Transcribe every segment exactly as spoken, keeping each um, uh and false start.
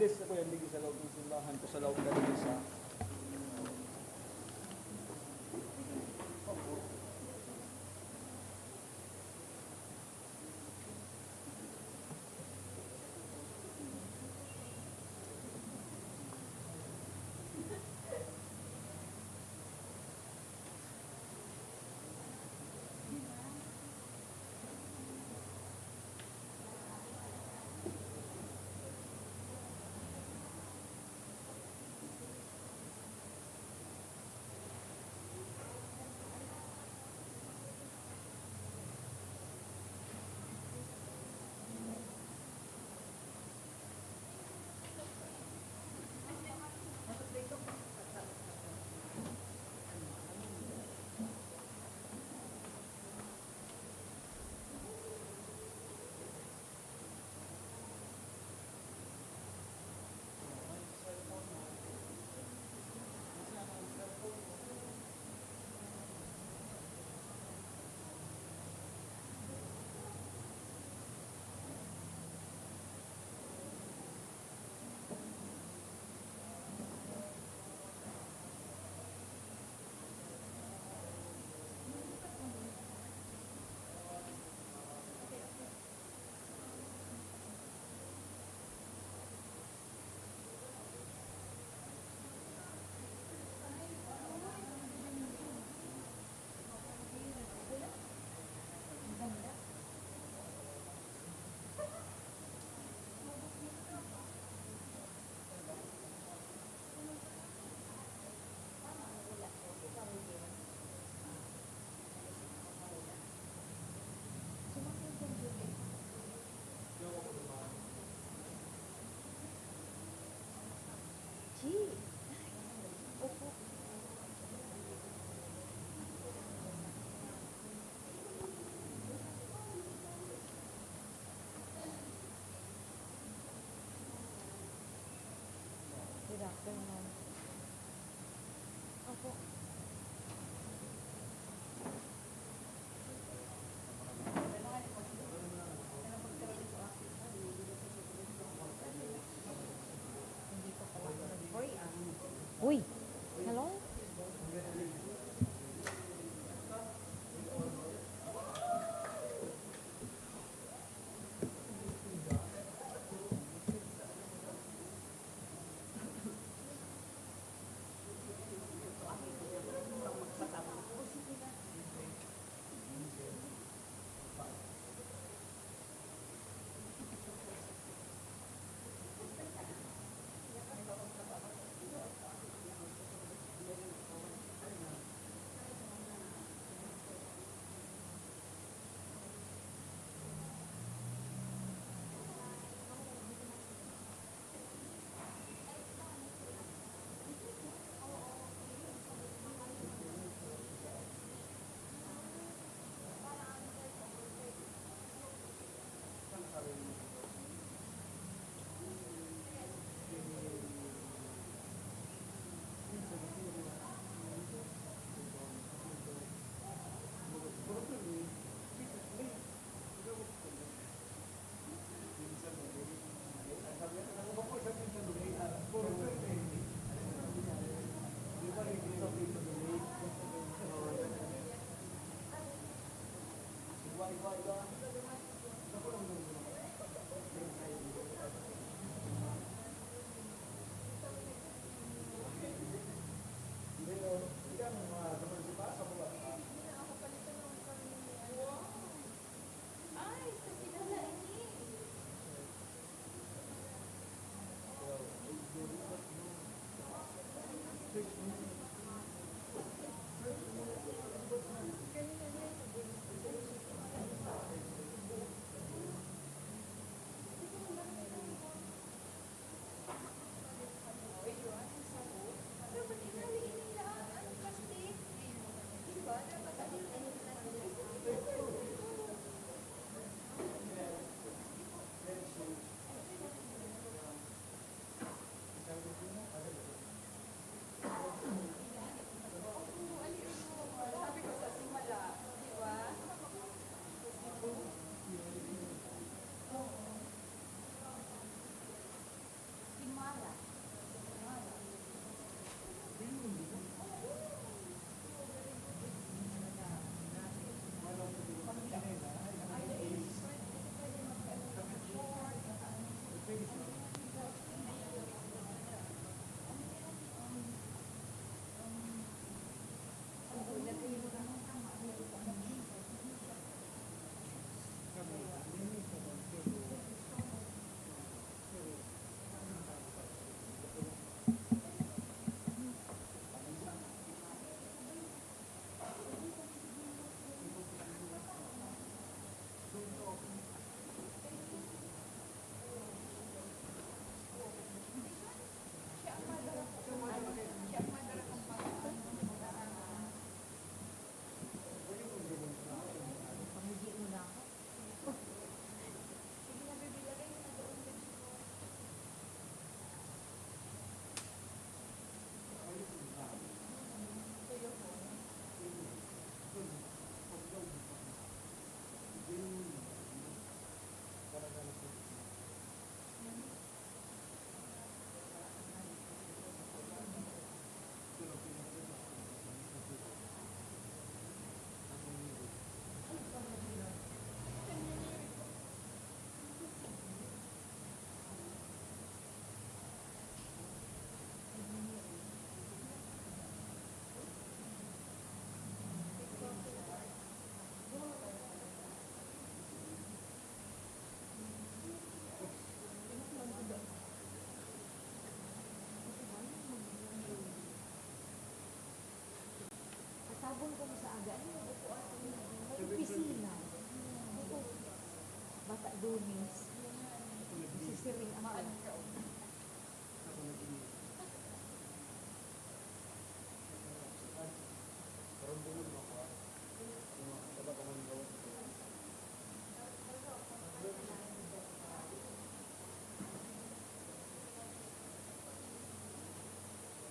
Yes, ako yan, digdi sa loob ng simbahan ko, sa loob na digdi sa Chi. Opo. Good afternoon. Opo. Uy! Hello? Sabon ko sa aga. Ano yung buko ato yung may opisina? Buko. Bata Gomez. Sisiring ako.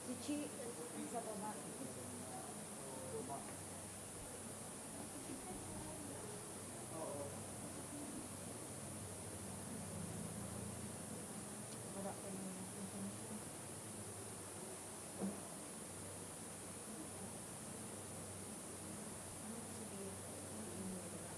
Si Chi, sa baba. Wala pa yung information. Ano sabihin ko? Hindi mo wala.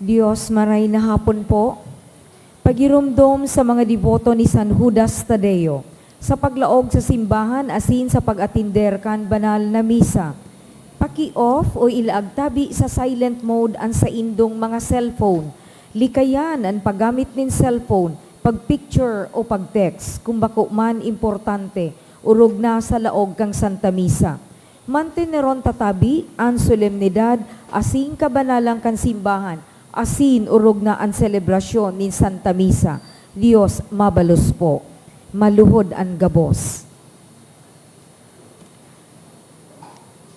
Dios, maray na hapon po. Pagiromdom sa mga deboto ni San Judas Tadeo sa paglaog sa simbahan asin sa pag-atender kan banal na misa. Paki-off o ilaag tabi sa silent mode an saindong mga cellphone. Likayan an paggamit nin cellphone, pag-picture o pag-text kung bako man importante, orog na sa laog kan Santa Misa. Manteneron ta tabi an solemnidad asin kabanalan kan simbahan, asin orog na an selebrasyon nin Santa Misa. Dios mabalos po. Maluhod an gabos.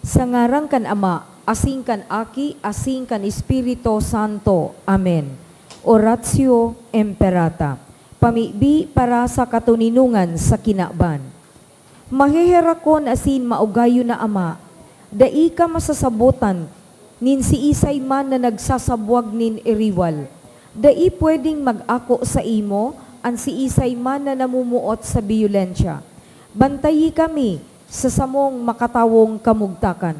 Sa ngaran kan Ama, asin kan Aki, asin kan Espiritu Santo. Amen. Oratio Imperata. Pamibi para sa katoninongan sa kinaban. Maheherakon asin maugayon na Ama, dai ka masasabotan nin siisay man na nagsasabwag nin iriwal. Dai pwedeng mag-ako saimo an siisay man na namumuot sa biyolensya. Bantayi kami sa samong makatawong kamugtakan,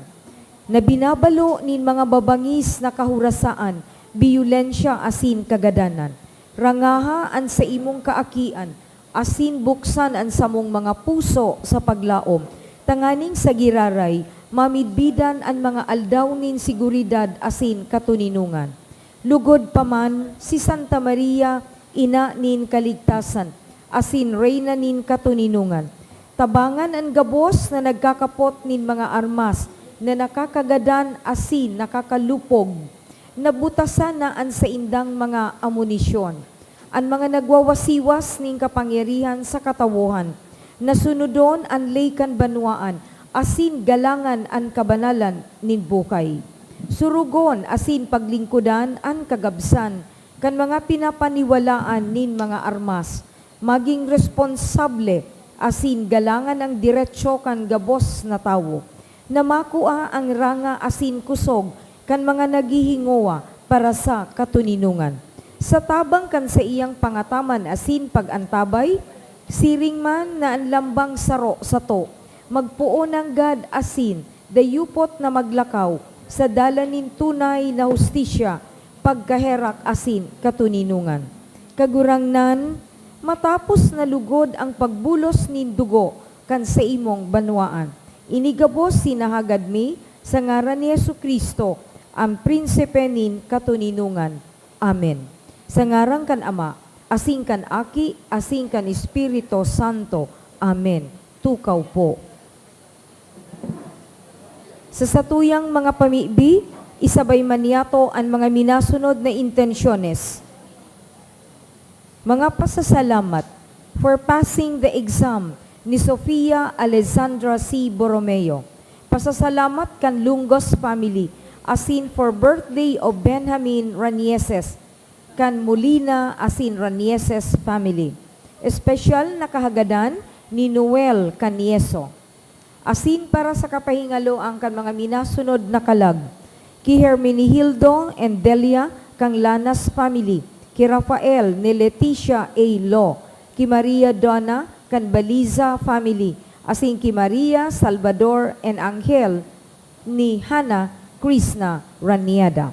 na binabalo nin mga babangis na kahurasaan, biyolensya asin kagadanan. Rangaha an saimong kaakian asin buksan an samong mga puso sa paglaom, tanganing sa giraray mamidbidan an mga aldaw nin seguridad asin katoninongan. Lugod pa man, si Santa Maria, Ina nin Kaligtasan asin Reyna nin Katoninongan, tabangan an gabos na nagkakapot nin mga armas na nakakagadan asin nakakalupog. Nabutasan na an saindang mga amunisyon. An mga nagwawasiwas nin kapangyarihan sa katawohan, na sunodon an ley kan banwaan asin galangan an kabanalan nin buhay. Surugon asin paglingkodan an kagabsan kan mga pinapaniwalaan nin mga armas. Magin responsable asin galangan an derecho kan gabos na tawo, na makua an ranga asin kusog kan mga naghihingowa para sa katoninongan. Sa tabang kan saiyang pangataman asin pag-antabay, siring man na an lambang saro sato magpoon nanggad asin dayupot na maglakaw sa dalan nin tunay na hustisya, pagkaherak asin katoninongan. Kagurangnan, matapos na lugod ang pagbulos nin dugo kan saimong banwaan, ini gabos hinahagad mi sa ngaran ni Jesu-Cristo, an Prinsipe nin katoninongan. Amen. Sa ngaran kan Ama, asin kan Aki, asin kan Espiritu Santo. Amen. Tukaw po. Sa satuyang mga pamibi, isabay man niyato an mga minasunod na intensyones. Mga pasasalamat for passing the exam ni Sofia Alexandra C. Borromeo. Pasasalamat kan Lungos family, asin for birthday of Benjamin Ranieses, kan Molina asin Ranieses family. Espesyal na kahagadan ni Noel Canieso. Asin para sa kapahingaloan kan mga minasunod na kalag, ki Hermenegildo and Delia kan Lanas family, ki Rafael ni Leticia A. Lo, ki Maria Donna kan Baliza family, asin ki Maria, Salvador, and Angel ni Hana Krishna Ranieda.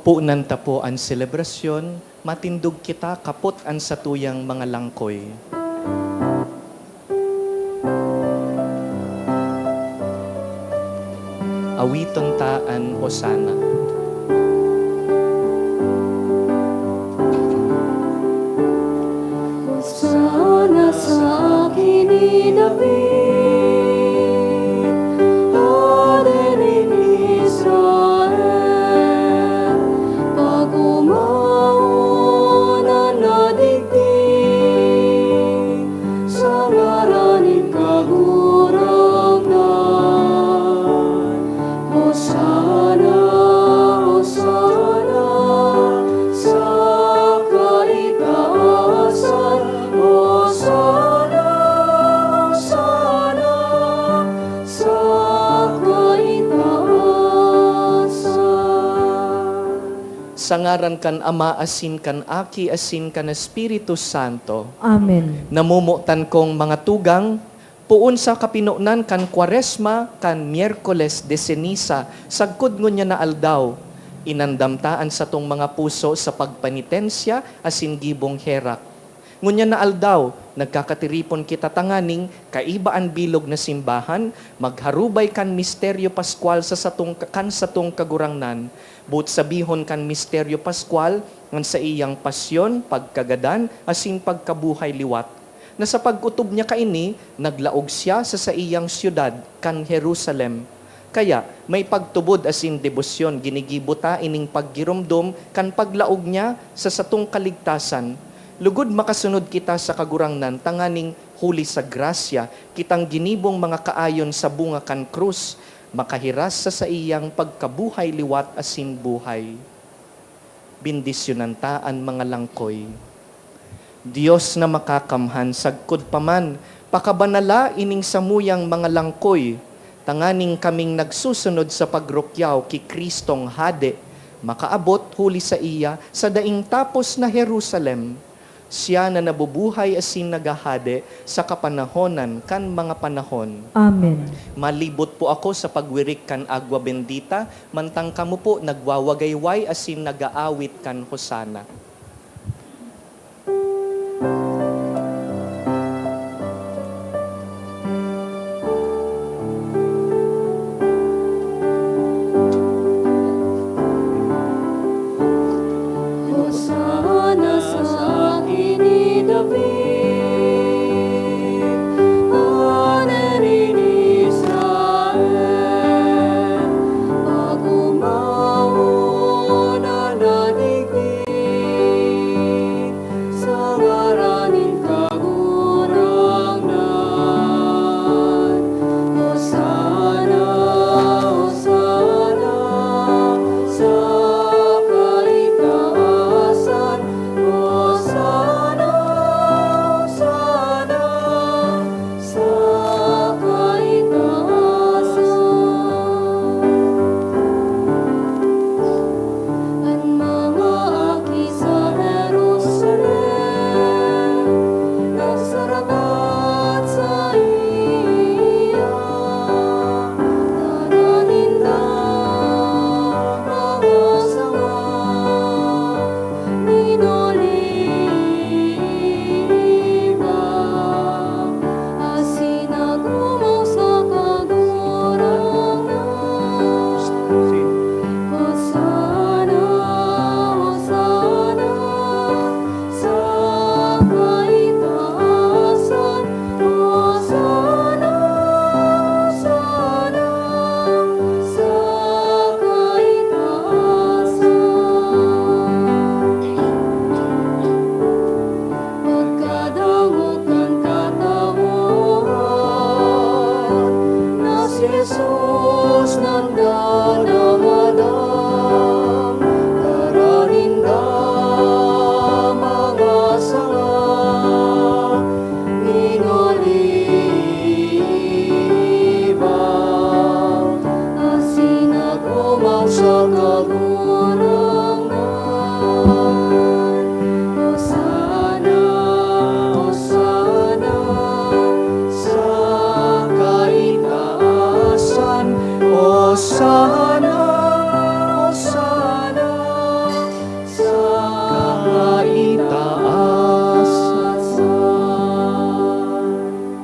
Punan ta po an selebrasyon, matindog kita kapot an satuyang mga langkoy. Awiton ta an Osana. Hosana sa aki ni David, Hade nin Israel, pag-omawon an nadigdi sa ngaran nin Kagurangnan. Hosana, Hosana sa kaitaasan, Hosana, Hosana sa kaitaasan. Sa ngaran kan Ama, asin kan Aki, asin kan Espiritu Santo. Amen. Namomotan kong mga tugang, poon sa kapinonan kan Kwaresma, kan Miyerkules de Ceniza, sagkod ngunyan na aldaw, inandam ta an satong mga puso sa pagpenitensya asin gibong herak. Ngunyan na aldaw, nagkakatiripon kita tanganing kaiba an bilog na simbahan, magharubay kan misteryo paskwal sa satong, kan satong Kagurangnan, boot sabihon kan misteryo paskwal, ngan saiyang pasyon, pagkagadan, asin pagkabuhay liwat, na sa pag-otob niya kaini, naglaog siya sa saiyang syudad, kan Jerusalem. Kaya, may pagtubod asin debosyon ginigibo ta ining paggiromdom kan paglaog niya sa satong kaligtasan, lugod makasunod kita sa Kagurangnan tanganing huli sa grasya kitang ginibong mga kaayon sa bunga kan krus, makahiras sa saiyang pagkabuhay liwat asin buhay. Bendisyonan ta an mga langkoy. Dios na makakamhan, sagkod pa man, pakabanala ining samuyang mga langkoy, tanganing kaming nagsusunod sa pagrukyaw ki Cristong Hade, makaabot huli saiya sa daing tapos na Jerusalem. Siya na nabubuhay asin naghahade sa kapanahonan kan mga panahon. Amen. Malibot po ako sa pagwirik kan agwa bendita, mantang kamo po nagwawagayway asin nag-aawit kan Hosana. Hosana sa aki ni David, Hade nin Israel, pag-omawon an nadigdi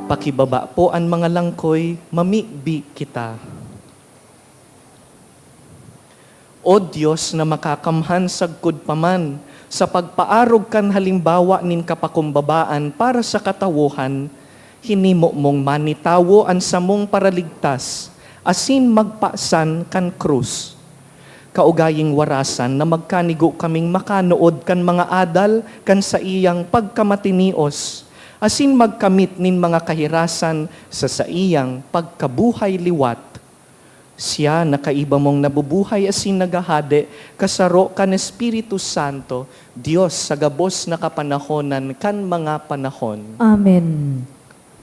Pakibaba po an mga langkoy, mamibi kita. O Dios na makakamhan sagkod pa man, sa pagpaarog kan halimbawa nin kapakumbabaan para sa katawohan, hinimo mong manitawo an samong Paraligtas asin magpasan kan krus. Kaugaying warasan na magkanigo kaming makanood kan mga adal kan saiyang pagkamatinios, asin magkamit nin mga kahirasan sa saiyang pagkabuhay liwat. Siya na kaiba mong nabubuhay asin naghahade kasaro kan Espiritu Santo, Dios sa gabos na kapanahonan kan mga panahon. Amen.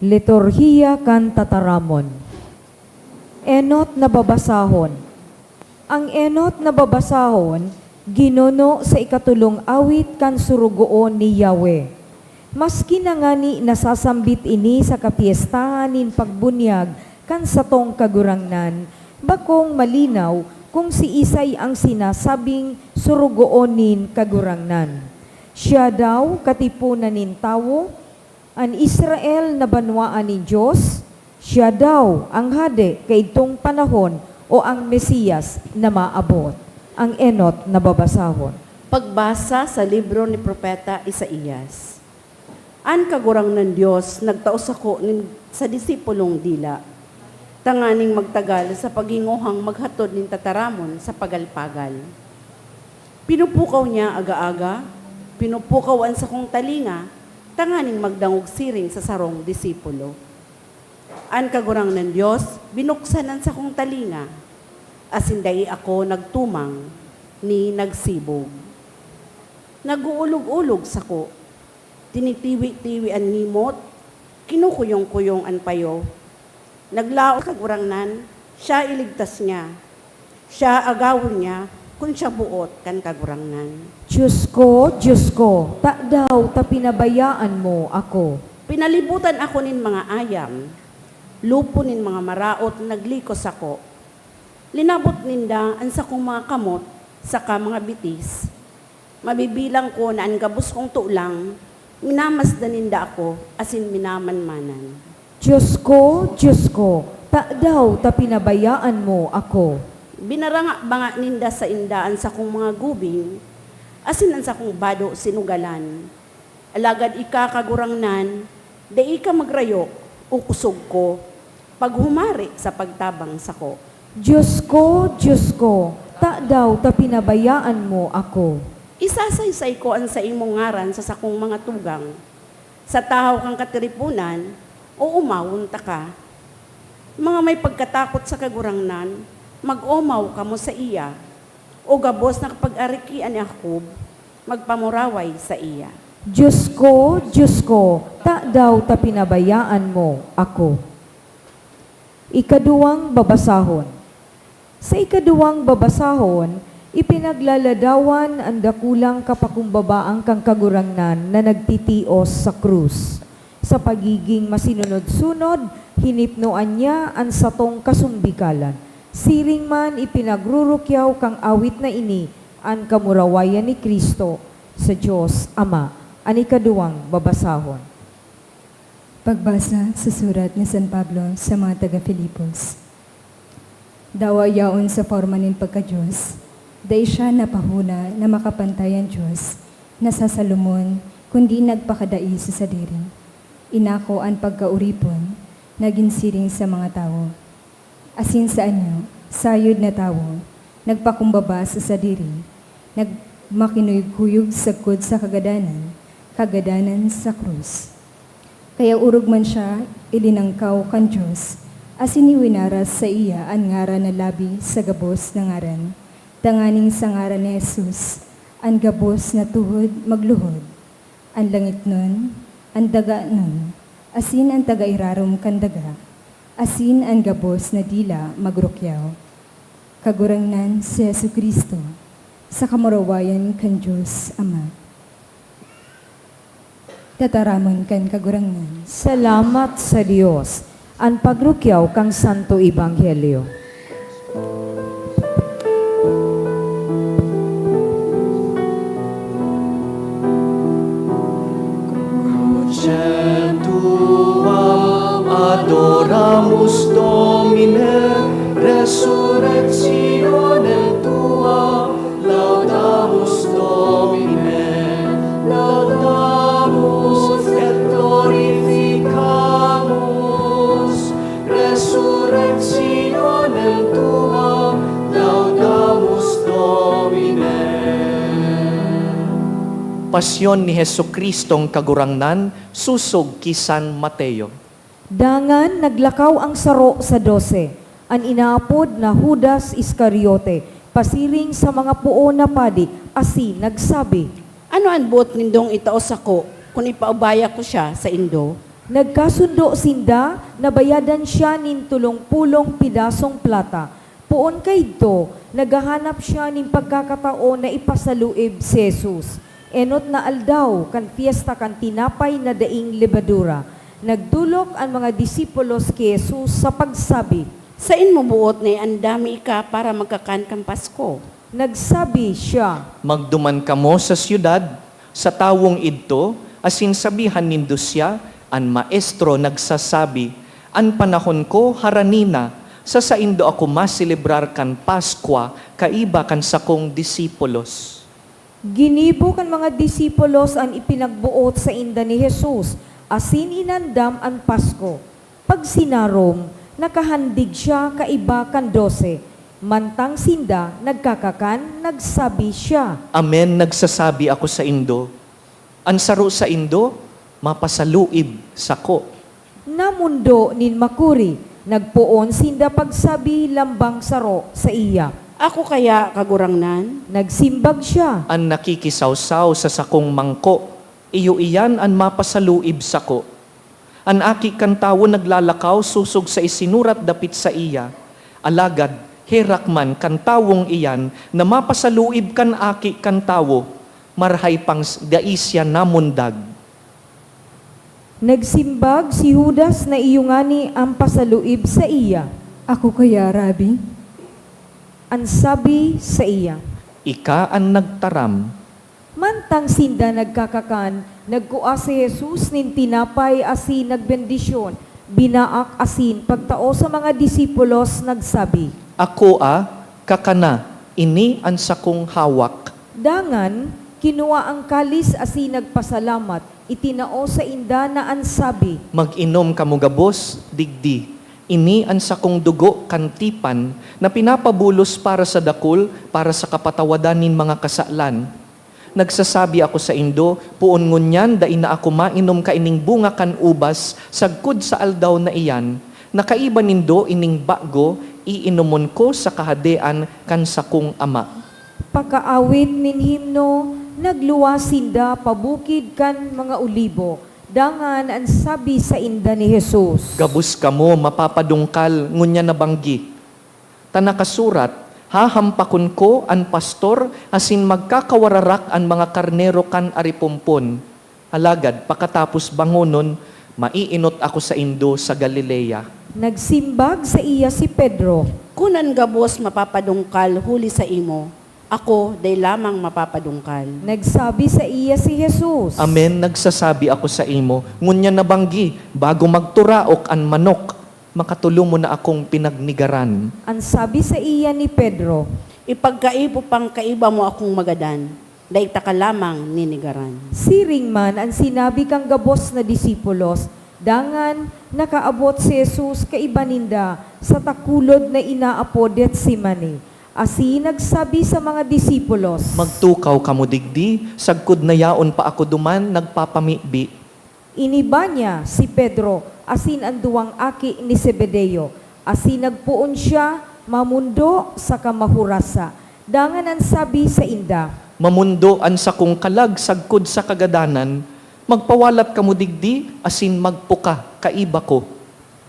Liturhiya kan Tataramon. Enot na babasahon. Ang enot na babasahon, ginuno sa ikatolong awit kan surugoon ni Yahweh. Maski na ngani nasasambit ini sa kapyestahan nin pagbunyag kan satong Kagurangnan, bakong malinaw kung siisay ang sinasabing surugoon nin Kagurangnan. Siya daw katiponan nin tawo, an Israel na banwaan nin Dios, siya daw ang hade kaidtong panahon o ang Mesiyas na maabot. Ang enot na babasahon. Pagbasa sa libro ni Propeta Isaias. An Kagurangnan Dios nagtao sako nin, sa disipulong dila, tanganing magtagal sa paghinguhang maghatod nin tataramon sa pagal-pagal. Pinupukaw niya aga-aga, pinupukaw an sakong talinga, tanganing magdangog siring sa sarong disipulo. An Kagurangnan Dios binuksan an sakong talinga, asin dai ako nagtumang ni nagsibog. Nag-uulog-ulog sako, tinitiwi-tiwi an ngimot, kinukuyong-kuyong an payo. Naglaom sa Kagurangnan, siya iligtas niya. Siya agawon niya, kun siya boot kan Kagurangnan. Dios ko, Dios ko, tadaw ta pinabayaan mo ako? Pinalibutan ako nin mga ayam, lupon nin mga maraot nagliko sako. Linabot ninda an sakong mga kamot saka mga bitis. Mabibilang ko na an gabos kong tolang, minamasdan ninda ako asin minamanmanan. Dios ko, Dios ko, tadaw ta pinabayaan mo ako? Binaranga-banga ninda sainda an sakong mga gubing asin an sakong bado sinugalan. Alagad ika, Kagurangnan, dai ka magrayo o kusog ko, paghumari sa pagtabang sako. Dios ko, Dios ko, tadaw ta pinabayaan mo ako? Isasaysay ko an saimong ngaran sa sakong mga tugang. Sa tahaw kan katiriponan, oomawon taka. Mga may pagkatakot sa Kagurangnan, mag-omaw kamo saiya. O gabos na kapagarikian ni Jacob, magpamuraway saiya. Dios ko, Dios ko, tadaw ta pinabayaan mo ako? Ikaduwang babasahon. Sa ikaduwang babasahon, ipinaglaladawan an dakulang kapakumbabaan kan Kagurangnan na nagtitios sa krus. Sa pagiging masinunod-sunod, hinipnoan niya an satong kasumbikalan. Siring man, ipinagrurukyaw kan awit na ini an kamurawayan ni Cristo sa Dios Ama. An ikaduwang babasahon. Pagbasa sa surat ni San Pablo sa mga taga-Filipos. Dawa yaon sa porma nin pagka-Dios, dai siya napahona na makapantay an Dios na sa Salomon, kundi nagpakadai sa sadiri. Inako an pagkaoripon, nagin siring sa mga tawo. Asin sa anyo, sayod na tawo, nagpakumbaba sa sadiri, nagmakinuyog-kuyog sagkod sa kagadanan, kagadanan sa krus. Kaya orog man siya ilinangkaw kan Dios, asin iwinaras saiya an ngaran na labi sa gabos na ngaran, tanganing sa ngaran ni Jesus, an gabos na tuhod magluhod, an langitnon, an daganon, asin an taga-irarom kan daga, asin an gabos na dila magrukyaw. Kagurangnan si Jesu-Cristo, sa kamurawayan kan Dios Ama. Tataramon kan Kagurangnan. Salamat sa Dios. An pagrukyaw kan Santo Ebanghelyo. Kung Resurrectionem tua, laudamus Domine, laudamus et glorificamus. Resurrectionem tua, laudamus Domine. Pasyon ni Jesu-Cristong Kagurangnan, sosog ki San Mateo. Dangan naglakaw ang saro sa dose, an inaapod na Judas Iscariote, pasiring sa mga poon na padi, asin nagsabi, "Ano an boot nindong itao sako, kun ipaubaya ko siya saindo?" Nagkasundo sinda na bayadan siya nin tolong pulong pidasong plata. Poon kaidto, naghahanap siya nin pagkakatao na ipasaluib si Jesus. Enot na aldaw kan Pyesta kan Tinapay na Daing Lebadura, nagdolok an mga disipulos ki Jesus sa pagsabi, "Saen mo boot na iandam mi ika para magkakan kan Pasko?" Nagsabi siya, "Magduman kamo sa syudad, sa tawong idto, asin sabihan nindo siya, 'An Maestro nagsasabi, an panahon ko harani na, sa saindo ako maselebrar kan Paskwa kaiba kan sakong disipulos.'" Ginibo kan mga disipulos an ipinagboot sainda ni Jesus, asin inandam an Pasko. Pagsinarom, nakahandig siya kaiba kan dose. Mantang sinda nagkakakan, nagsabi siya, "Amen, nagsasabi ako saindo, an saro saindo mapasaluib sako." Namondo nin makuri, nagpoon sinda pagsabi lambang saro saiya, "Ako kaya, Kagurangnan?" Nagsimbag siya, "An nakikisawsaw sa sakong mangko, iyo iyan an mapasaluib sako. An Aki kan Tawo naglalakaw sosog sa isinurat dapit saiya, alagad herak man kan tawong iyan na mapasaluib kan Aki kan Tawo, marhay pang s-, dai siya namundag." Nagsimbag si Judas na iyo ngani an pasaluib saiya, "Ako kaya, Rabi?" An sabi saiya, "Ika an nagtaram." Mantang sinda nagkakakan, nagkua si Jesus nin tinapay asin nagbendisyon, binaak asin pagtao sa mga disipulos, nagsabi, "Akoa, kakana, ini an sakong hawak." Dangan, kinua an kalis asin nagpasalamat, itinao sainda na an sabi, "Mag-inom kamo gabos digdi. Ini an sakong dugo kan tipan na pinapabulos para sa dakul para sa kapatawadan nin mga kasalan. Nagsasabi ako saindo, poon ngunyan dai na ako mainom kaining bunga kan ubas sagkod sa aldaw na iyan, na kaiba nindo ining bago iinomon ko sa Kahadean kan sakong Ama." Pakaawit nin himno, nagluwas sinda pa Bukid kan mga Olibo. Dangan an sabi sainda ni Jesus, "Gabos kamo mapapadungkal ngunyan na banggi. Ta nakasurat, 'Hahampakon ko an pastor asin magkakawararak an mga karnero kan aripompon.' Alagad pakatapos bangonon, maienot ako saindo sa Galilea." Nagsimbag saiya si Pedro, "Kun an gabos mapapadungkal huli saimo, ako dai lamang mapapadungkal." Nagsabi saiya si Jesus, "Amen, nagsasabi ako saimo, ngunyan na banggi, bago magturaok an manok, makatolong mo na akong pinagnigaran." An sabi saiya ni Pedro, "Ipagkaipo pang kaiba mo akong magadan, dai taka lamang ninigaran." Siring man an sinabi kan gabos na disipulos. Dangan nakaabot si Jesus kaiba ninda sa takulod na inaapod Getsemani, asin nagsabi sa mga disipulos, "Magtukaw kamo digdi, sagkod na yaon pa ako duman nagpapamibi." Iniba niya si Pedro asin an duwang aki ni Zebedeo, asin nagpoon siya mamondo saka mahurasa. Dangan an sabi sainda, "Mamondo an sakong kalag sagkod sa kagadanan, magpawalat kamo digdi asin magpuka kaiba ko."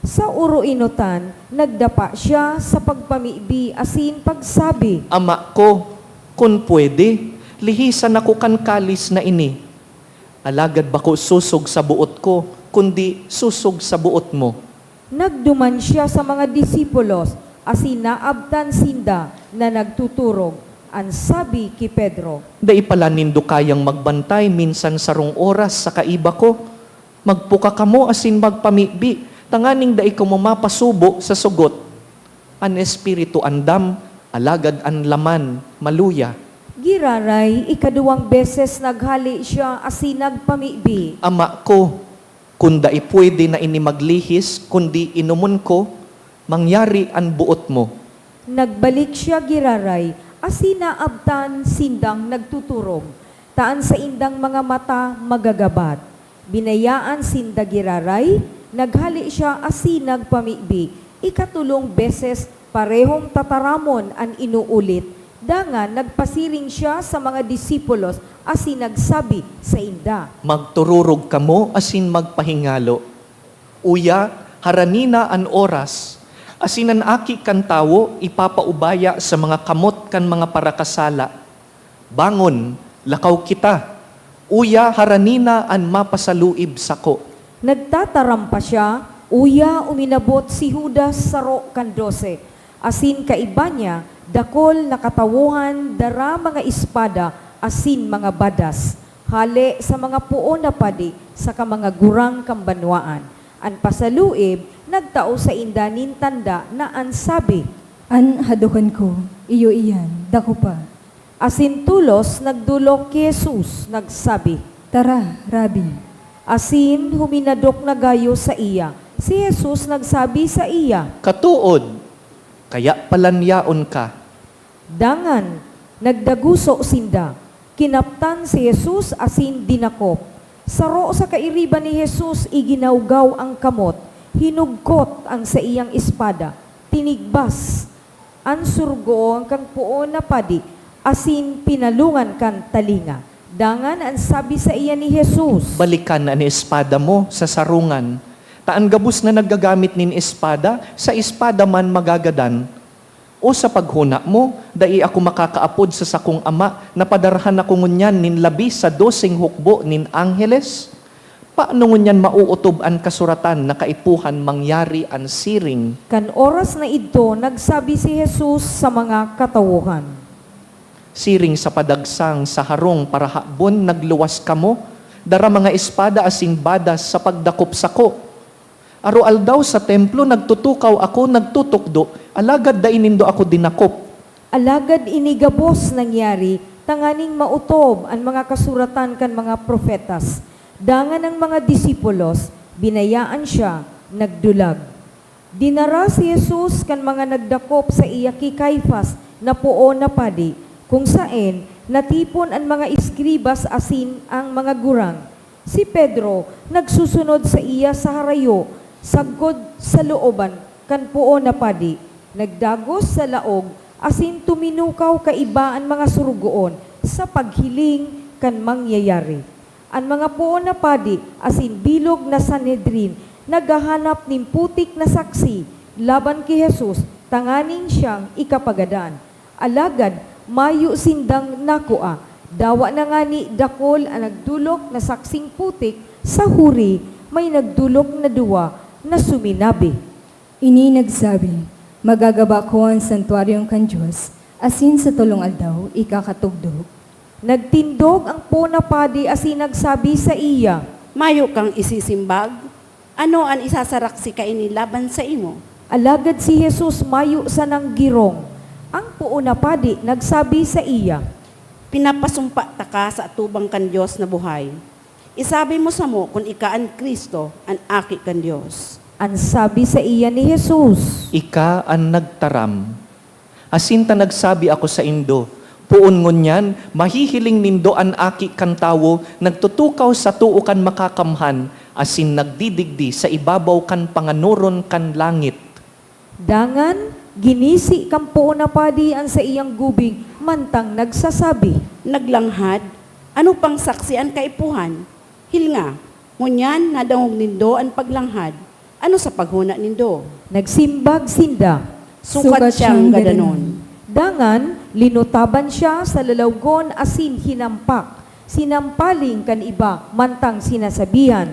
Sa oroenotan, nagdapa siya sa pagpamibi asin pagsabi, "Ama ko, kun pwede, lihisan ako kan kalis na ini. Alagad bako sosog sa boot ko, kundi sosog sa boot mo." Nagduman siya sa mga disipulos asin naabtan sinda na nagtuturog. An sabi ki Pedro, "Dai pala nindo kayang magbantay minsan sarong oras sa kaiba ko? Magpuka kamo asin magpamibi, tanganing dai kamo mapasubo sa sugot." An espiritu andam, alagad an laman maluya. Giraray, ikaduwang beses naghale siya asin nagpamibi. Ama ko, kun dai pwede na ini maglihis, kundi inomon ko, mangyari an boot mo. Nagbalik siya giraray, asin naabtan sindang nagtuturog, ta an saindang mga mata magagabat. Binayaan sinda giraray, naghale siya asin nagpamibi, ikatolong beses parehong tataramon an inuulit. Dangan nagpasiring siya sa mga disipulos asin nagsabi sainda, "Magtururog kamo asin magpahingalo. Uya, harani na an oras, asin an Aki kan Tawo ipapaubaya sa mga kamot kan mga parakasala. Bangon, lakaw kita! Uya, harani na an mapasaluib sako." Nagtataram pa siya, uya, uminabot si Judas, saro kan dose, asin kaiba niya, dakul na katawohan, dara mga espada asin mga badas, hale sa mga poon na padi saka mga gurang kan banwaan. An pasaluib nagtao sainda nin tanda na an sabi, "An hadokan ko, iyo iyan, dakopa." Asin tolos nagdolok ki Jesus, nagsabi, "Tara, Rabi." Asin huminadok na gayo saiya. Si Jesus nagsabi saiya, "Katood, kaya palan yaon ka." Dangan nagdaguso sinda. Kinaptan si Jesus asin dinakop. Saro sa kairiba ni Jesus iginawgaw ang kamot, hinugkot an saiyang espada, tinigbas an sorogoon kan poon na padi asin pinalungan kan talinga. Dangan an sabi saiya ni Jesus, "Balikan an espada mo sa sarungan, ta an gabos na naggagamit nin espada, sa espada man magagadan. O sa paghona mo, dai ako makakaapod sa sakong Ama na padarhan ako ngunyan nin labi sa doseng hukbo nin angheles? Paano ngunyan maootob an kasuratan na kaipuhan mangyari an siring?" Kan oras na idto, nagsabi si Jesus sa mga katawohan, "Siring sa padagsang sa harong parahabon nagluwas kamo, dara mga espada asin badas sa pagdakop sako. Aroaldaw sa templo nagtutukaw ako, nagtutukdo, alagad dai nindo ako dinakop." Alagad ini gabos nangyari tanganing maotob an mga kasuratan kan mga propetas. Dangan an mga disipulos, binayaan siya, nagdulag. Dinara si Jesus kan mga nagdakop saiya ki Caifas na poon na padi, kung saen natipon an mga eskribas asin an mga gurang. Si Pedro nagsusunod saiya sa harayo, sagkod sa looban kan poon na padi. Nagdagos sa laog asin tuminukaw kaiba an mga sorogoon sa paghiling kan mangyayari. An mga poon na padi asin bilog na Sanhedrin naghahanap nin putik na saksi laban ki Jesus tanganing siyang ikapagadan. Alagad mayo sindang nakua. Dawa na ngani dakul an nagdolok na saksing putik sa huri, may nagdolok na duwa na suminabi, "Ini nagsabi, 'Magagaba ko an santuaryo kan Dios, asin sa tolong aldaw ikakatugdok.'" Nagtindog ang poon na padi asin nagsabi saiya, "Mayo kang isisimbag? Ano an isasaraksi kaini laban saimo?" Alagad si Jesus mayo sanang girong. Ang poon na padi nagsabi saiya, "Pinapasumpa taka sa atubang kan Dios na buhay. Isabi mo samo kun ika an Cristo, an Aki kan Dios." An sabi saiya ni Jesus, "Ika an nagtaram. Asin ta nagsabi ako saindo, poon ngunyan mahihiling nindo an Aki kan Tawo nagtutukaw sa too kan Makakamhan asin nagdidigdi sa ibabaw kan panganoron kan langit." Dangan, ginisi kan poon na padi an saiyang gubing mantang nagsasabi, "Naglanghad, ano pang saksi an kaipuhan? Hilnga, ngunyan nadangog nindo an paglanghad. Ano sa paghona nindo?" Nagsimbag sinda, "Sukat siyang gadanon." Dangan, linutaban siya sa lalawgon asin hinampak, sinampaling kan iba mantang sinasabihan,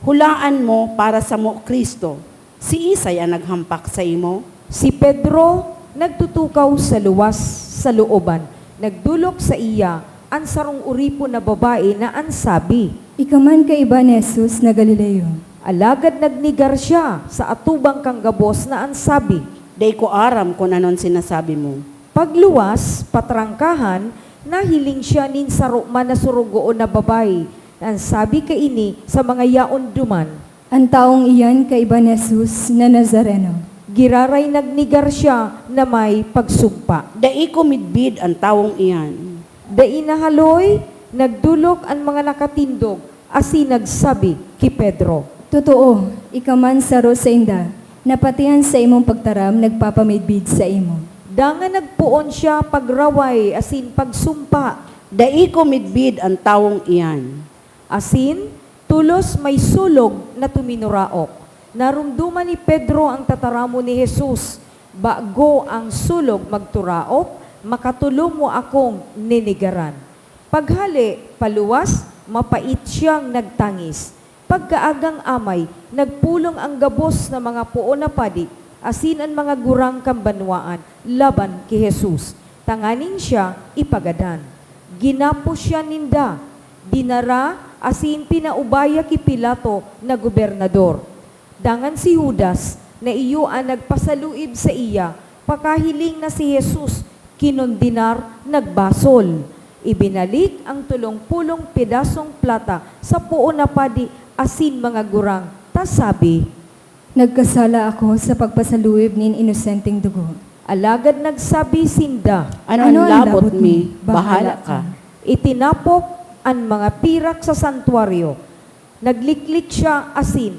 "Hulaan mo para samo Cristo. Siisay an naghampak saimo?" Si Pedro nagtutukaw sa luwas sa looban. Nagdolok saiya an sarong oripon na babae na an sabi, "Ika man kaiba ni Jesus na Galileo." Alagad nagnegar siya sa atubang kan gabos na an sabi, Dai ko aram kun ano an sinasabi mo. Pagluwas, patrangkahan, nahiling siya nin saro man na sorogoon na babayi, na an sabi kaini sa mga yaon duman, "An tawong iyan kaiba ni Jesus na Nazareno." Giraray nagnegar siya na may pagsumpa. "Dai ko midbid an tawong iyan." Dai nahaloy, nagdolok an mga nakatindog, asin nagsabi ki Pedro, "Totoo, ika man saro sainda, na pati an saimong pagtaram nagpapamidbid saimo." Dangan nagpoon siya pagraway asin pagsumpa, "Dai ko midbid an tawong iyan." Asin tolos may sulog na tuminuraok. Naromdoman ni Pedro an tataramon ni Jesus, "Bago ang sulog magturaok, makatolo mo akong nenegaran." Paghale, paluwas, mapait siyang nagtangis. Pagkaagang amay, nagpulong an gabos na mga poon na padi asin an mga gurang kan banwaan laban ki Jesus, tanganing siya ipagadan. Ginapos siya ninda, dinara asin pinaubaya ki Pilato na gobernador. Dangan si Judas, na iyo an nagpasaluib saiya, pakahiling na si Jesus kinondenar, nagbasol. Ibinalik an tolong pulong pedasong plata sa poon na padi asin mga gurang, ta sabi, "Nagkasala ako sa pagpasaluib nin inosenteng dugo." Alagad nagsabi sinda, "Ano an labot mi? Bahala ka." Itinapok an mga pirak sa santuaryo. Nagliklik siya asin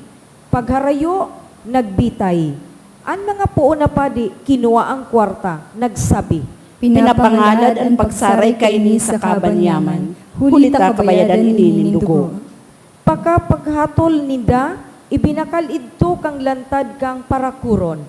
pagharayo, nagbitay. An mga poon na padi kinua an kwarta, nagsabi, "Pinapangalad an pagsaray kaini sa kaban yaman, huli ta kabayadan ini nin dugo." Pakapaghatol ninda, ibinakal idto kan lantad kan parakuron,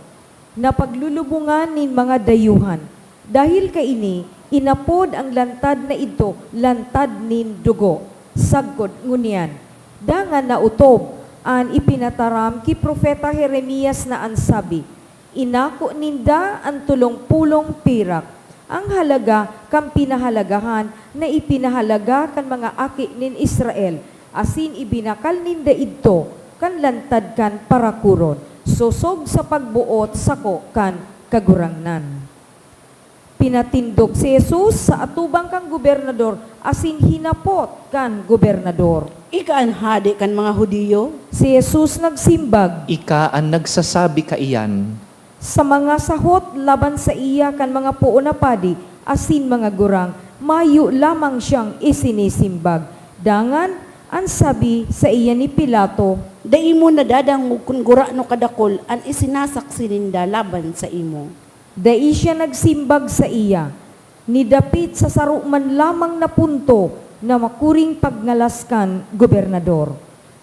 na paglulubongan nin mga dayuhan. Dahil kaini, inapod an lantad na idto Lantad nin Dugo, sagkod ngunyan. Dangan naotob an ipinataram ki Propeta Jeremias na an sabi, "Inako ninda an tolong pulong pirak, an halaga kan pinahalagahan na ipinahalaga kan mga aki nin Israel, asin ibinakal ninda idto kan lantad kan parakuron, sosog sa pagboot sako kan Kagurangnan." Pinatindog si Jesus sa atubang kan gobernador asin hinapot kan gobernador, "Ika an hade kan mga Judio?" Si Jesus nagsimbag, "Ika an nagsasabi kaiyan." Sa mga sahot laban saiya kan mga poon na padi asin mga gurang, mayo lamang siyang isinisimbag. Dangan, an sabi saiya ni Pilato, "Dai mo nadadangog kun gurano kadakul an isinasaksi ninda laban saimo?" Dai siya nagsimbag saiya, ni dapit sa saro man lamang na punto na makuring pagngalas kan gobernador.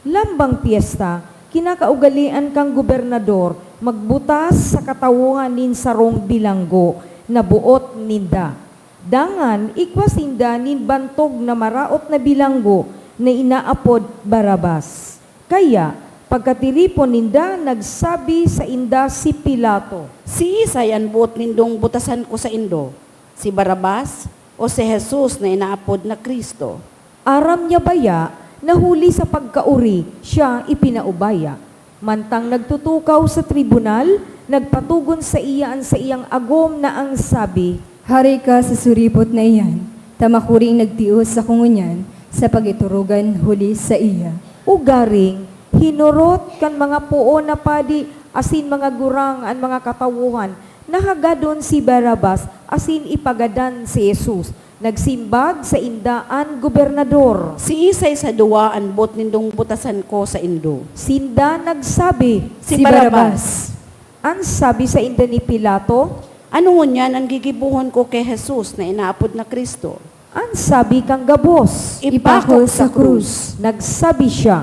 Lambang pyesta, kinakaugalean kan gobernador magbutas sa katawohan nin sarong bilanggo na boot ninda. Dangan igwa sinda nin bantog na maraot na bilanggo na inaapod Barrabas. Kaya, pagkatiripon ninda, nagsabi sainda si Pilato, "Siisay an boot nindong butasan ko saindo? Si Barrabas o si Jesus na inaapod na Cristo?" Aram niya baya na huli sa pagkaori siya ipinaubaya. Mantang nagtutukaw sa tribunal, nagpatogon saiya an saiyang agom na an sabi, "Hari ka sa suripot na iyan, ta makuring nagtios ako ngunyan sa pagiturugan huli saiya." Ugaring hinorot kan mga poon na padi asin mga gurang an mga katawohan na hagadon si Barrabas asin ipagadan si Jesus. Nagsimbag sainda an gobernador, "Siisay sa duwa an boot nindong butasan ko saindo?" Sinda nagsabi, "Si Barrabas." An sabi sainda ni Pilato, "Ano ngunyan an gigibohon ko ki Jesus na inaapod na Cristo?" An sabi kan gabos, "Ipako sa krus." Nagsabi siya,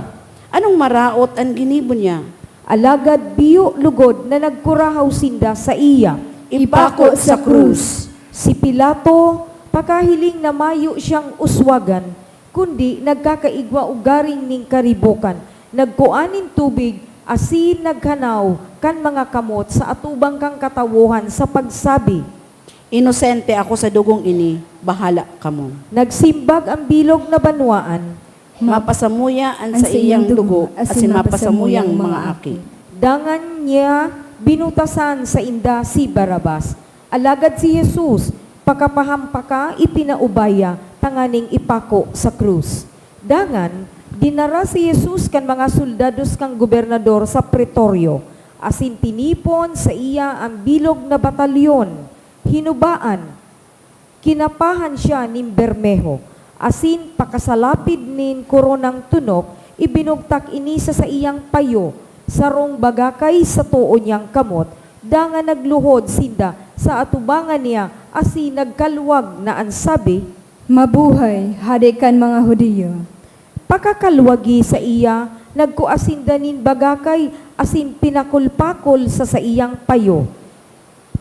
"Anong maraot an ginibo niya?" Alagad biyo lugod na nagkurahaw sinda saiya, "Ipako sa krus." Si Pilato, pakahiling na mayo siyang uswagan, kundi nagkakaigwa ugaring nin karibokan, nagkua nin tubig asin naghanaw kan mga kamot sa atubang kan katawohan sa pagsabi, "Inosente ako sa dugong ini, bahala kamo." Nagsimbag an bilog na banwaan, "Mapasamuya an saiyang dugo asin mapasamuya an mga aki." Dangan niya Binutasan sainda si Barrabas, alagad si Jesus, pakapahampaka, ipinaubaya tanganing ipako sa krus. Dangan, dinara si Jesus kan mga soldados kan gobernador sa pretoryo, asin tinipon saiya an bilog na batalyon. Hinubaan, kinapahan siya nin bermeho, asin pakasalapid nin koronang tunok, ibinugtak ini sa saiyang payo, sarong bagakay sa too niyang kamot, dangan nagluhod sinda sa atubangan niya asin nagkalwag na an sabi, "Mabuhay, Hade kan mga Judio!" Pakakalwagi saiya, nagkua sinda nin bagakay asin pinakulpakol sa saiyang payo.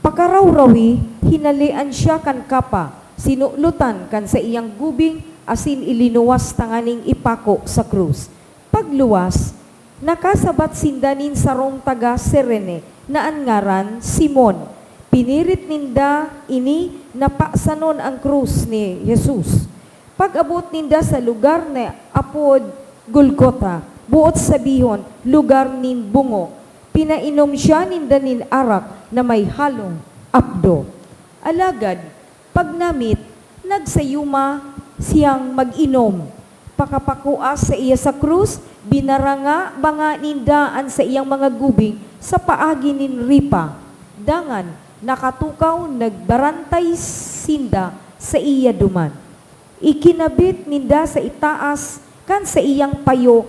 Pakarawrawi, hinalean siya kan kapa, sinulotan kan saiyang gubing asin ilinuwas tanganing ipako sa krus. Pagluwas, nakasabat sinda nin sarong taga Cirene na an ngaran Simon. Pinirit ninda ini na pasanon an krus ni Jesus. Pag-abot ninda sa lugar na apod Golgota, boot sabihon, lugar nin bungo, pinainom siya ninda nin arak na may halong apdo. Alagad, pagnamit, nagsayuma siyang mag-inom. Pakapakua saiya sa krus, binaranga-banga ninda an saiyang mga gubing sa paagi nin ripa. Dangan, nakatukaw, nagbarantay sinda saiya duman. Ikinabit ninda sa itaas kan saiyang payo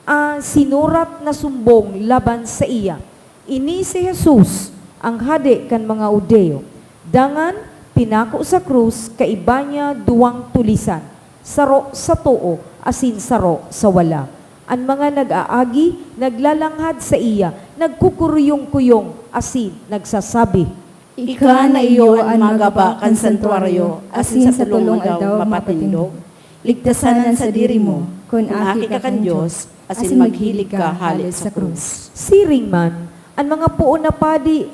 an sinurat na sumbong laban saiya, "Ini si Jesus, ang Hade kan mga Judio." Dangan, pinako sa krus kaiba niya duwang tulisan, saro sa too asin saro sa wala. An mga nag-aagi naglalanghad saiya, nagkukuruyong-kuyong asin nagsasabi, "Ika na iyo an magaba kan santuaryo asin sa tolong aldaw mapatindog. Ligtasan an sadiri mo, kun aki ka kan Dios, asin maghilig ka hale sa krus." Siring man, an mga poon na padi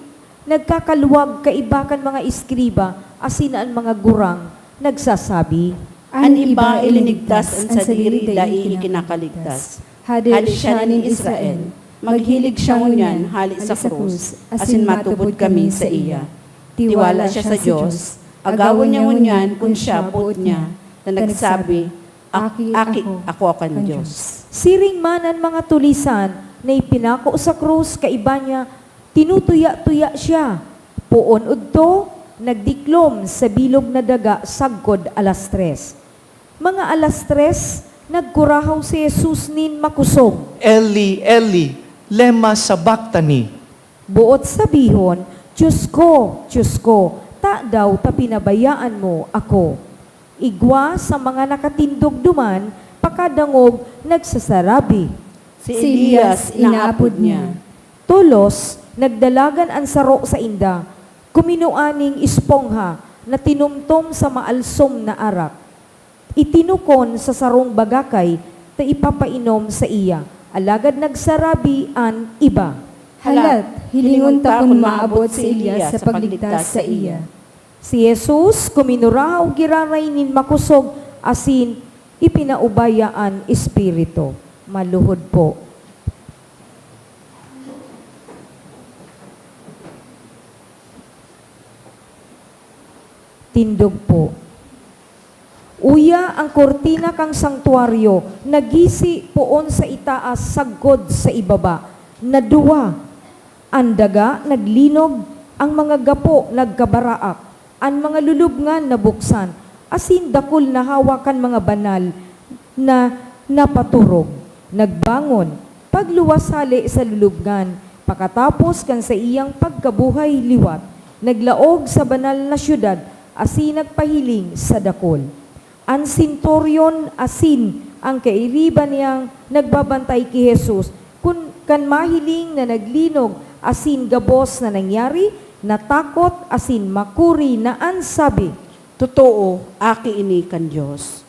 nagkakalwag kaiba kan mga eskriba asin an mga gurang nagsasabi, "An iba ilinigtas an sadiri, dai ikinakaligtas. Hade siya nin Israel. Maghilig siya ngunyan hale sa krus, asin matubod kami saiya. Tiwala siya sa Dios. Agawon niya ngunyan kun siya boot niya, na nagsabi, 'Ak-, aki ako kan Dios.'" Siring man an mga tulisan na ipinako sa krus kaiba niya, tinutuya-tuya siya. Poon odto, nagdiklom sa bilog na daga sagkod alas tres. Mga alas tres, nagkurahaw si Jesus nin makosog, "Eli, Eli, lema sabactani?" Boot sabihon, "Dios ko, Dios ko, tadaw ta pinabayaan mo ako?" Igwa sa mga nakatindog duman, pakadangog, nagsasarabi, "Si Elias inaapod niya." Tolos, nagdalagan an saro sainda, kuminua nin espongha na tinumtom sa maalsom na arak. Itinukon sa sarong bagakay ta ipapainom saiya, alagad nagsarabi an iba, "Halat, hilingon ta kun maabot si Elias sa pagligtas saiya." Si Jesus kuminurahaw giraray nin makosog asin ipinaubaya an espiritu. Maluhod po. Tindog po. Uya, an kurtina kan sangtuaryo nagisi poon sa itaas sagkod sa ibaba, na duwa. An daga naglinog, an mga gapo nagkabaraak, an mga lulubngan nabuksan, asin dakul na hawak kan mga banal na napaturog. Nagbangon, pagluwas hale sa lulubngan, pakatapos kan saiyang pagkabuhay liwat, naglaog sa banal na syudad asin nagpahiling sa dakul. An senturyon asin an kairiba niyang nagbabantay ki Jesus, kun kan mahiling na naglinog asin gabos na nangyari, natakot asin makuri na an sabi, "Totoo, Aki ini kan Dios."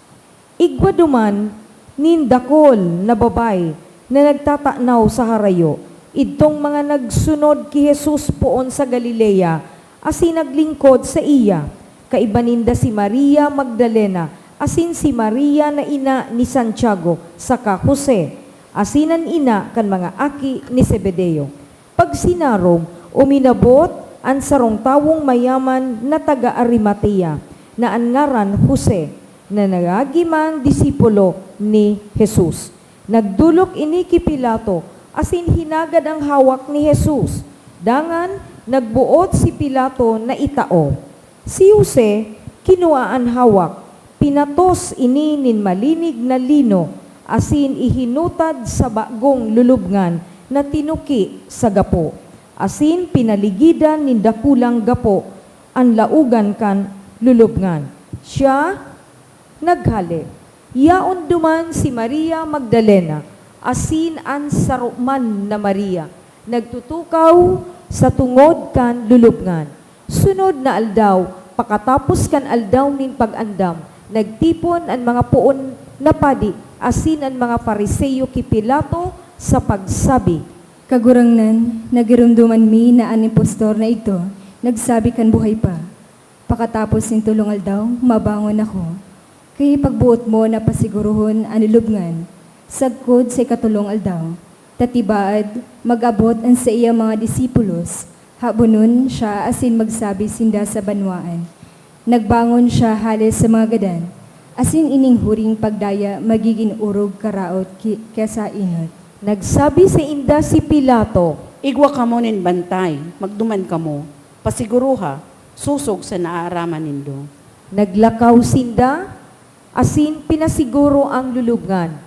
Igwa duman nin dakul na babayi na nagtatanaw sa harayo. Idtong mga nagsunod ki Jesus poon sa Galilea asin naglingkod saiya. Kaiba ninda si Maria Magdalena asin si Maria na ina ni Santiago saka Jose, asin an ina kan mga aki ni Zebedeo. Pag sinarog, Uminabot an sarong tawong mayaman na taga Arimatea, na an ngaran Jose, na nagagimang disipulo ni Jesus. Nagdolok ini ki Pilato, asin hinagad ang hawak ni Jesus. Dangan, nagboot si Pilato na itao. Si Jose, kinua an hawak, pinatos ini nin malinig na lino, asin ihinutad sa bagong lulubngan na tinuki sa gapo, asin pinaligidan nin dakulang gapo an laogan kan lulubngan. Siya naghale. Yaon duman si Maria Magdalena asin an saro man na Maria, nagtutukaw sa tungod kan lulubngan. Sunod na aldaw, pakatapos kan Aldaw nin Pag-andam, nagtipon an mga poon na padi asin an mga Fariseo ki Pilato sa pagsabi, "Kagurangnan, nagiromdoman mi na an impostor na idto nagsabi kan buhay pa, 'Pakatapos nin tolong aldaw, mabangon ako.' Kaya ipagboot mo na pasigurohon an lulubngan, sagkod sa ikatolong aldaw, ta tibaad mag-abot an saiyang mga disipulos, habonon siya asin magsabi sinda sa banwaan, 'Nagbangon siya hale sa mga gadan,' asin ining huring pagdaya magigin orog karaot ki-, ki sa enot." Nagsabi sainda si Pilato, "Igwa kamo nin bantay, magduman kamo, pasiguroha, sosog sa naaaraman nindo." Naglakaw sinda, asin pinasiguro an lulubngan.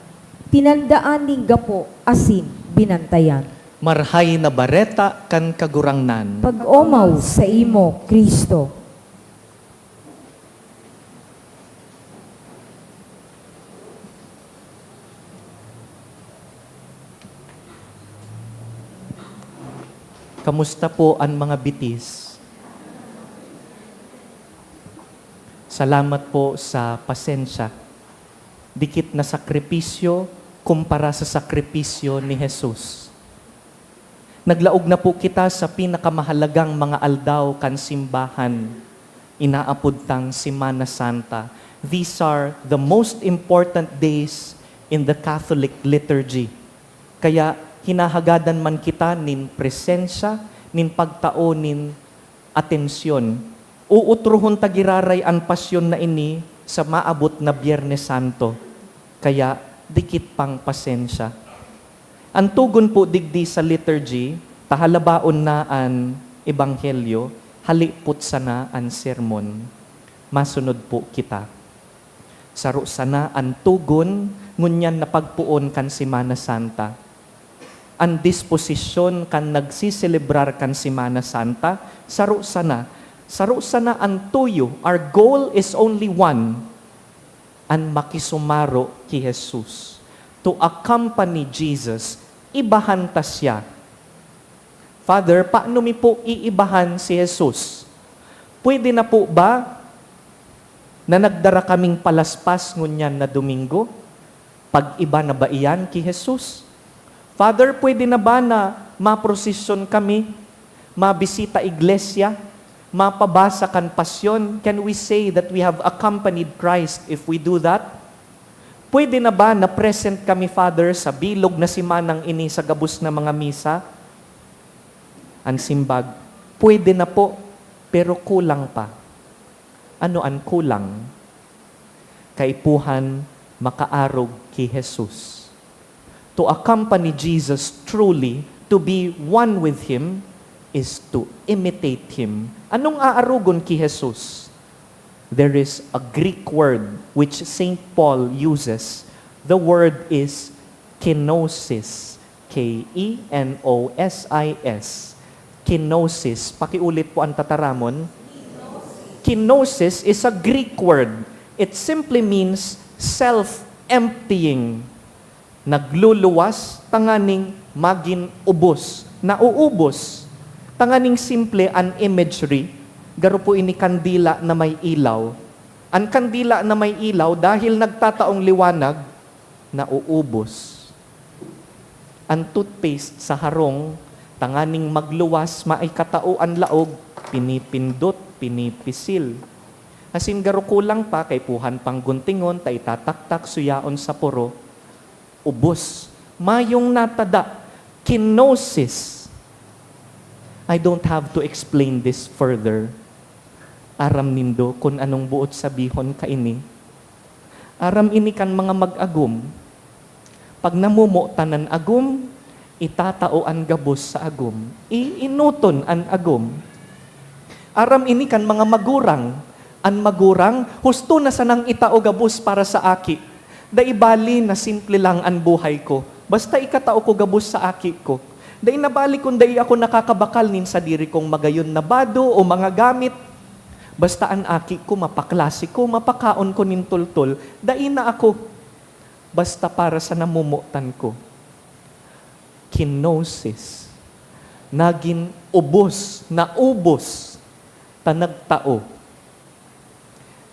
Tinandaan nin gapo asin binantayan. Marahay na Bareta kan Kagurangnan. Pag-omaw saimo, Cristo. Kamusta po an mga bitis? Salamat po sa pasensya. Dikit na sakripisyo kumpara sa sakripisyo ni Jesus. Naglaog na po kita sa pinakamahalagang mga aldaw kan simbahan. Inaapod tang Semana Santa. These are the most important days in the Catholic liturgy. Kaya hinahagadan man kita nin presensya, nin pagtao nin atensyon. Uutrohon ta giraray an pasyon na ini sa maabot na Biyernes Santo. Kaya dikit pang pasensya. An togon po digdi sa liturgy, ta halabaon na an ebanghelyo, halipot sana an sermon. Masunod po kita. Saro sana an togon ngunyan na pagpoon kan Semana Santa. An disposisyon kan nagseselebrar kan Semana Santa, saro sana. Saro sana an tuyo. Our goal is only one. An makisumaro ki Jesus. To accompany Jesus, ibahan ta siya. Father, paano mi po iibahan si Jesus? Pwede na po ba na nagdara kaming palaspas ngunyan na Domingo? Pag-iba na ba iyan ki Jesus? Father, pwede na ba na maprosesyon kami, mabisita iglesia, mapabasa kan Pasyon? Can we say that we have accompanied Christ if we do that? Pwede na ba na present kami, Father, sa bilog na semanang ini sa gabos na mga misa? An simbag, pwede na po, pero kulang pa. Ano an kulang? Kaipuhan makaarog ki Jesus. To accompany Jesus truly, to be one with Him, is to imitate Him. Anong aarogon ki Jesus? There is a Greek word which Saint Paul uses. The word is kenosis. K E N O S I S. Kenosis. Pakiulit po an tataramon. Kenosis is a Greek word. It simply means self-emptying. Nagluluwas tanganing magin ubos, nauubos. Tanganing simple an imagery, garo po ini kandila na may ilaw. An kandila na may ilaw, dahil nagtataong liwanag, nauubos. An toothpaste sa harong, tanganing magluwas, maikatao an laog, pinipindot, pinipisil. Asin garo kulang pa, kaipuhan pang guntingon, ta itataktak, suyaon sa poro, ubos. Mayong natada, kenosis. I don't have to explain this further. Aram nindo kun anong boot sabihon kaini. Aram ini kan mga mag-agom. Pag namomotan an agom, itatao an gabos sa agom. Iinoton an agom. Aram ini kan mga magurang. An magurang, husto na sanang itao gabos para sa aki. Dai bali na simple lang an buhay ko. Basta ikatao ko gabos sa aki ko. Dai na bali kun dai ako nakakabakal nin sadiri kong magayon na bado o mga gamit. Basta an aki ko mapaklasiko, mapakaon ko nin toltol, dai na ako. Basta para sa namomotan ko. Kenosis. Nagin ubos, naubos, ta nagtao.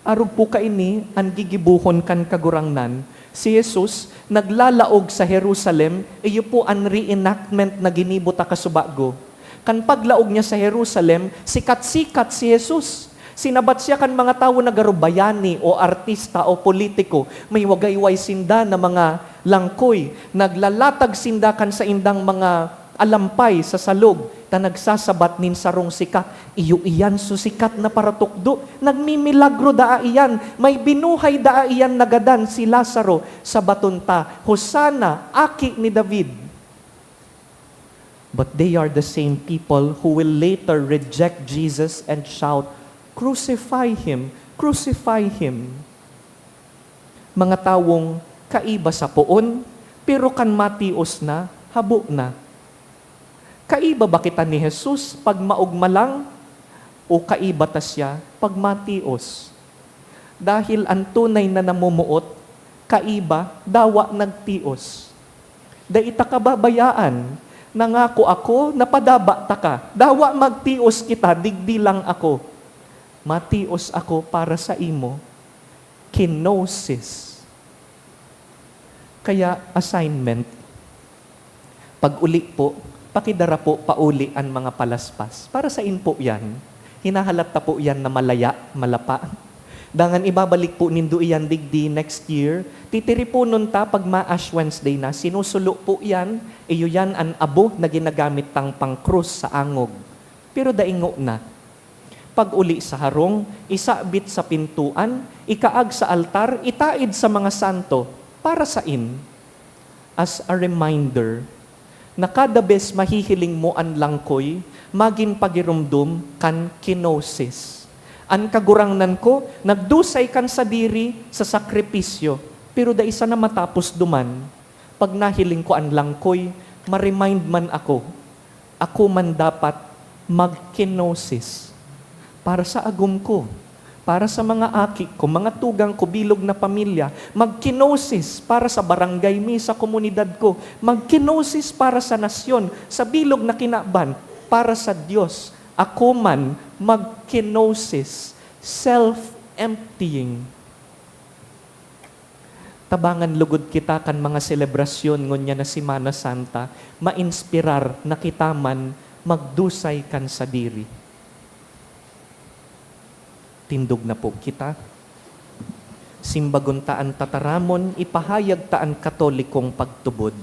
Arog po kaini an gigibohon kan Kagurangnan. Si Jesus naglalaog sa Jerusalem, iyo po an reenactment na ginibo ta kasubago. Kan paglaog niya sa Jerusalem, sikat-sikat si Jesus. Sinabat siya kan mga tawo na garo bayani o artista o politiko, may wagayway sinda na mga langkoy, naglalatag sinda kan saindang mga alampay sa salog, ta nagsasabat nin sarong sikat. Iyo iyan so sikat na paratukdo. Nagmimilagro daa iyan. May binuhay daa iyan na gadan, si Lazaro. Sabaton ta, "Hosanna, Aki ni David." But they are the same people who will later reject Jesus and shout, "Crucify him! Crucify him!" Mga tawong kaiba sa poon, pero kan matios na, habo na. Kaiba ba kita ni Jesus pag maogma lang? O kaiba ta siya pag matios? Dahil an tunay na namomoot, kaiba, dawa nagtios. Dai ta kababayaan, nangako ako na padaba taka. Dawa magtios kita, digdi lang ako. Matios ako para sa imo. Kenosis. Kaya assignment, pag-uli po, pakidara po pauli an mga palaspas. Para sain po yan? Hinahalat ta po yan na malaya, malapa. Dangan ibabalik po nindo iyan digdi next year. Titiriponon ta pag ma-Ash Wednesday na. Sinusulo po yan. Iyo yan an abo na ginagamit tang pangkrus sa angog. Pero daingo na. Pag-uli sa harong, isabit sa pintoan, ikaag sa altar, itaid sa mga santo. Para sain? As a reminder na kada bes mahihiling mo an langkoy, magin pagiromdom kan kenosis. An Kagurangnan ko, nagdusay kan sadiri sa sakripisyo, pero dai sana matapos duman. Pag nahiling ko an langkoy, ma-remind man ako. Ako man dapat magkenosis para sa agom ko, para sa mga aki ko, mga tugang ko, bilog na pamilya, magkenosis para sa barangay mi, sa komunidad ko, magkenosis para sa nasyon, sa bilog na kinaban, para sa Dios. Ako man magkenosis, self-emptying. Tabangan lugod kita kan mga selebrasyon ngunyan na Semana Santa, mainspirar na kita man magdusay kan sadiri. Tindog na po kita. Simbagon ta an tataramon, ipahayag ta an katolikong pagtubod.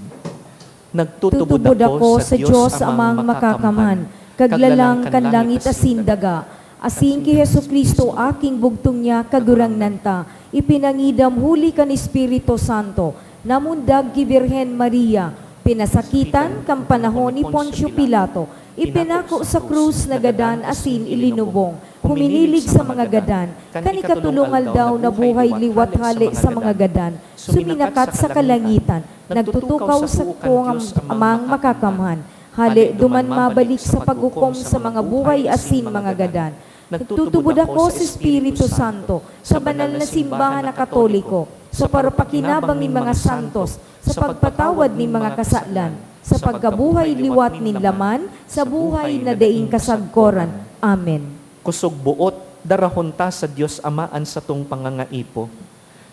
Nagtutubod ako sa Dios Amang Makakamhan, kaglalang kan langit asin daga, asin ki Jesu-Cristo, aking bugtong niya, Kagurangnan ta, ipinangidam huli kan Espiritu Santo, namundag ki Birhen Maria, pinasakitan kan panahon ni Poncio Pilato, ipinako sa krus, nagadan asin ilinubong, huminilig sa mga gadan, kan ikatolong aldaw nabuhay liwat hale sa mga gadan, suminakat sa kalangitan, nagtutukaw sa hukom kan Amang Makakamhan. Hale duman mabalik sa paghukom sa mga buhay asin mga gadan. Nagtutubod ako sa Espiritu Santo, sa banal na simbahan na Katoliko, sa parapakinabang nin mga santos, sa pagpatawad nin mga kasalan, sa pagkabuhay liwat nin laman, sa buhay na daing kasagkoran. Amen. Kusog boot, darahon ta sa Dios Ama an satong pangangaipo.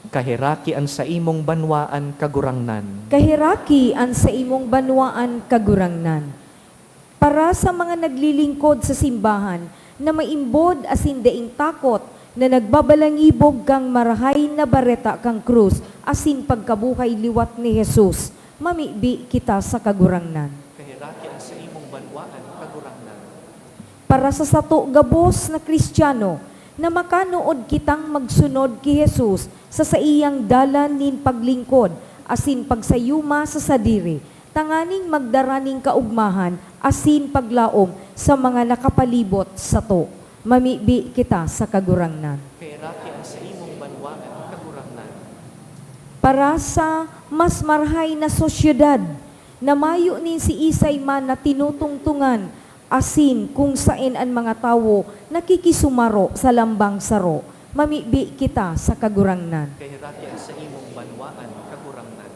Kaheraki an saimong banwaan, Kagurangnan. Kaheraki an saimong banwaan, Kagurangnan. Para sa mga naglilingkod sa simbahan na maimbod asin daing takot, na nagbabalangibog kan Marahay na Bareta kan krus asin pagkabuhay liwat ni Jesus, mamibi kita sa Kagurangnan. Kaheraki an saimong banwaan, Kagurangnan. Para sa sato gabos na Cristiano, na makanood kitang magsunod ki Jesus sa saiyang dalan nin paglingkod asin pagsayuma sa sadiri, tanganing magdara nin kaogmahan asin paglaom sa mga nakapalibot sato. Mamibi kita sa Kagurangnan. Kaheraki an saimong banwaan, Kagurangnan. Para sa mas marahay na sosyedad, na mayo nin siisay man na tinutungtungan, asin kung saen an mga tawo nakikisumaro sa lambang saro, mamibi kita sa Kagurangnan. Kaheraki an saimong banwaan, Kagurangnan.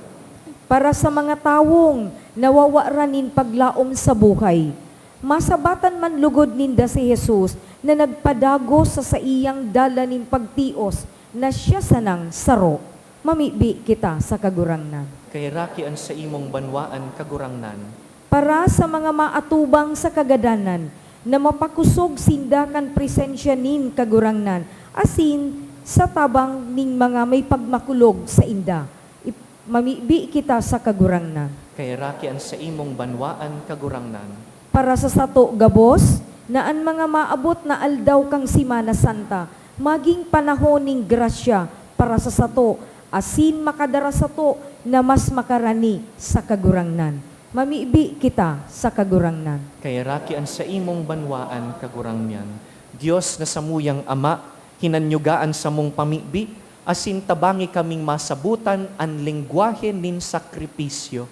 Para sa mga tawong nawawaran nin paglaom sa buhay, masabatan man lugod ninda si Jesus na nagpadagos sa saiyang dalan nin pagtios na siya sanang saro. Mamibi kita sa Kagurangnan. Kaheraki an saimong banwaan, Kagurangnan. Para sa mga maatubang sa kagadanan na mapakosog sinda kan presensya nin Kagurangnan, asin sa tabang nin mga may pagmakulog sainda, ip-, mamibi kita sa Kagurangnan. Kaheraki an saimong banwaan, Kagurangnan. Para sa sato gabos, na an mga maabot na aldaw kan Semana Santa magin panahon nin grasya para sa sato, asin makadara sato na mas makarani sa Kagurangnan. Mamibi kita sa Kagurangnan. Kaheraki an saimong banwaan, Kagurangnan. Dios na samuyang Ama, hinanyuga an samong pamibi, asin tabangi kaming masabotan an lengwahe nin sakripisyo.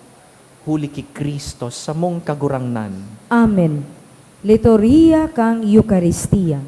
Huli ki Cristo, samong Kagurangnan. Amen. Liturhiya kan Eukaristia.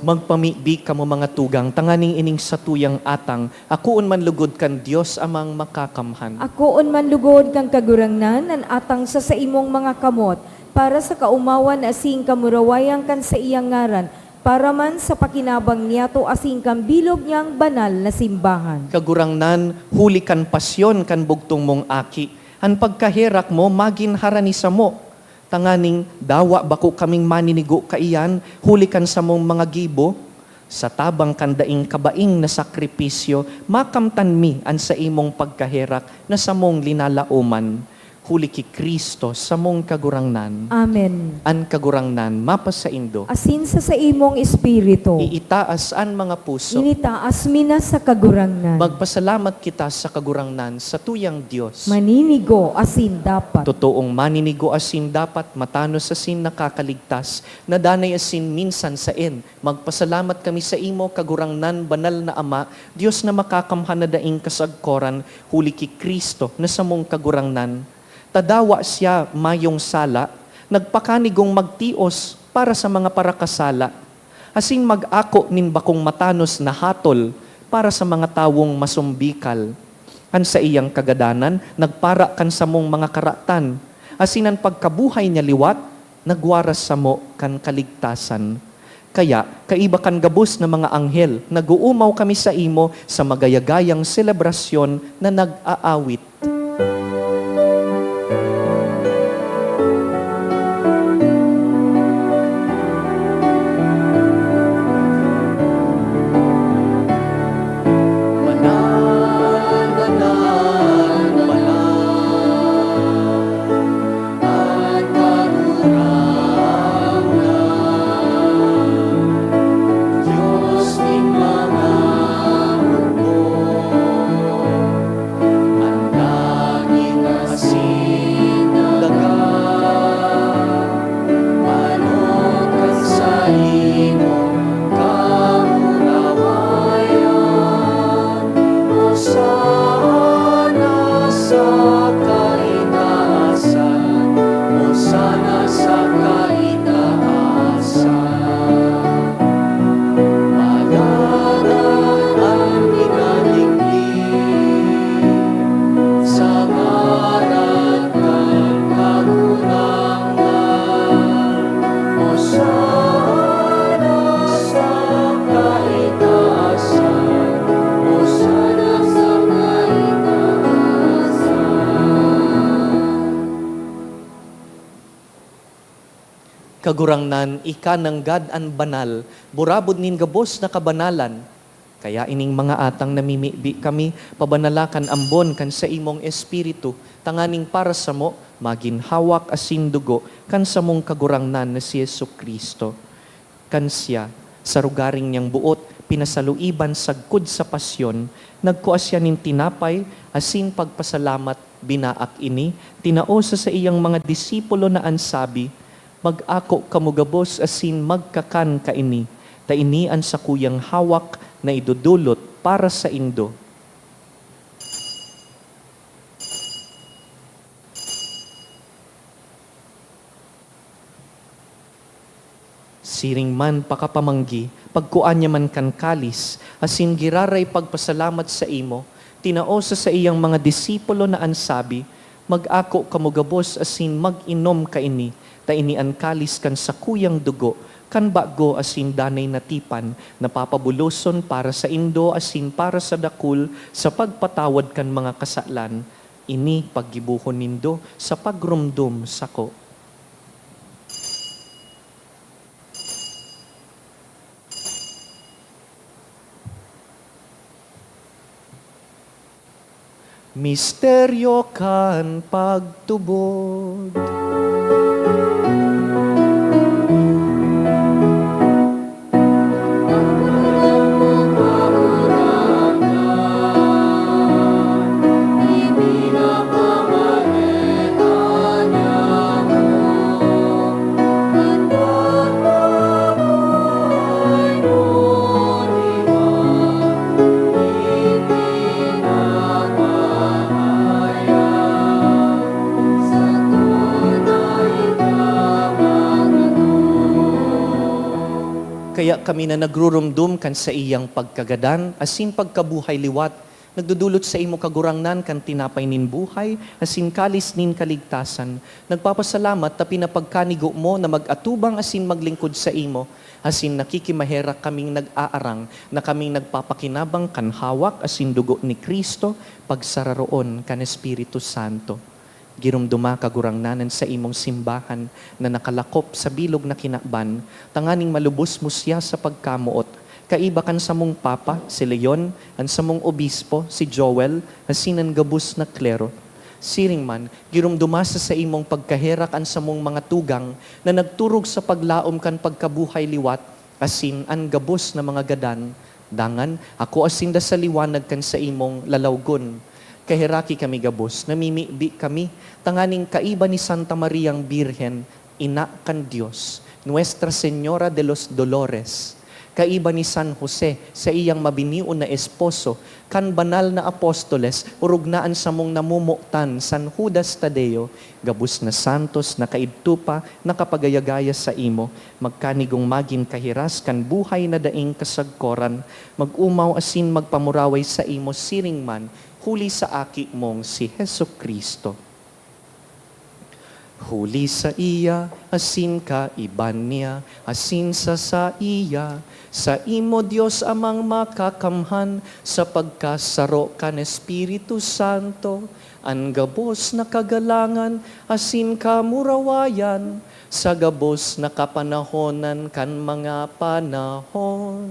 Magpamibi kamo, mga tugang, tanganing ining satuyang atang akoon man lugod kan Dios Amang Makakamhan. Akoon man lugod kan Kagurangnan an atang sa saimong mga kamot, para sa kaomawan asin kamurawayan kan saiyang ngaran, para man sa pakinabang niyato asin kan bilog niyang banal na simbahan. Kagurangnan, huli kan pasyon kan bugtong mong Aki, an pagkaherak mo magin harani samo, tanganing dawa bako kaming maninigo kaiyan huli kan samong mga gibo. Sa tabang kan daing kabaing na sakripisyo, makamtan mi an saimong pagkaherak na samong linalaoman. Huli ki Cristo, samong Kagurangnan. Amen. An Kagurangnan mapasaindo. Asin sa saimong espiritu. Iitaas an mga puso. Initaas mi na sa Kagurangnan. Magpasalamat kita sa Kagurangnan, satuyang Dios. Maninigo asin dapat. Totoong maninigo asin dapat, matanos asin nakakaligtas, na danay asin minsan saen. Magpasalamat kami saimo, Kagurangnan, Banal na Ama, Dios na makakamhan na daing kasagkoran, huli ki Cristo na samong Kagurangnan. Ta dawa siya mayong sala, nagpakanigong magtios para sa mga parakasala, asin mag-ako nin bakong matanos na hatol para sa mga tawong masumbikal. An saiyang kagadanan nagpara kan samong mga karatan, asin an pagkabuhay niya liwat nagwaras samo kan kaligtasan. Kaya, kaiba kan gabos na mga anghel, nag-oomaw kami saimo sa magayagayang selebrasyon na nag-aawit. Kagurangnan, ika nanggad an banal, burabod nin gabos na kabanalan. Kaya ining mga atang namimibi kami, pabanala kan ambon kan saimong Espiritu, tanganing para samo magin hawak asin dugo kan samong Kagurangnan na si Jesu-Cristo. Kan siya, sa rogaring niyang boot, pinasaluiban sagkod sa pasyon, nagkua siya nin tinapay asin pagpasalamat, binaak ini, tinao sa saiyang mga disipulo na an sabi, "Mag-ako kamo gabos asin magkakan kaini, ta ini an sakuyang hawak na idodolot para saindo." Siring man pakapamanggi, pagkua niya man kan kalis, asin giraray pagpasalamat saimo, tinao sa saiyang mga disipulo na an sabi, "Mag-ako kamo gabos asin mag-inom kaini, ta ini an kalis kan sakuyang dugo, kan bago asin danay na tipan, na papabuloson para saindo asin para sa dakul sa pagpatawad kan mga kasalan. Ini paggibohon nindo sa pagromdom sako." Misteryo kan pagtubod. Kaya kami na nagrurumdom kan saiyang pagkagadan asin pagkabuhay liwat, nagdodolot saimo, Kagurangnan, kan tinapay nin buhay asin kalis nin kaligtasan. Nagpapasalamat ta pinapagkanigo mo na mag-atubang asin maglingkod saimo, asin nakikimaherak kaming nag-aarang na kaming nagpapakinabang kan hawak asin dugo ni Cristo, pagsararoon kan Espiritu Santo. Giromdoma, Kagurangnan, an saimong simbahan na nakalakop sa bilog na kinaban, tanganing malubos mo siya sa pagkamoot, kaiba kan samong Papa, si Leon, an samong Obispo, si Joel, asin an gabos na klero. Siring man, giromdoma sa saimong pagkaherak an samong mga tugang na nagturog sa paglaom kan pagkabuhay liwat, asin an gabos na mga gadan, dangan akoa sinda sa liwanag kan saimong lalawgon. Kaheraki kami gabos, namimibi kami, tanganing kaiba ni Santa Mariang Birhen, Ina kan Dios, Nuestra Señora de los Dolores, kaiba ni San Jose, saiyang mabinion na esposo, kan banal na apostoles, orog na an samong namomotan, San Judas Tadeo, gabos na santos na kaidto pa nakapagayagaya saimo, magkanigong magin kahiras kan buhay na daing kasagkoran, mag-omaw asin magpamuraway saimo siring man, huli sa Aki mong si Jesu-Cristo. Huli saiya, asin kaiba niya, asin sa saiya, saimo, Dios Amang Makakamhan, sa pagkasaro kan Espiritu Santo, an gabos na kagalangan asin kamurawayan, sa gabos na kapanahonan kan mga panahon.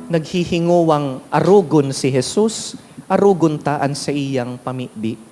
Naghihingowang arogon si Jesus, arogon ta an saiyang pamibi.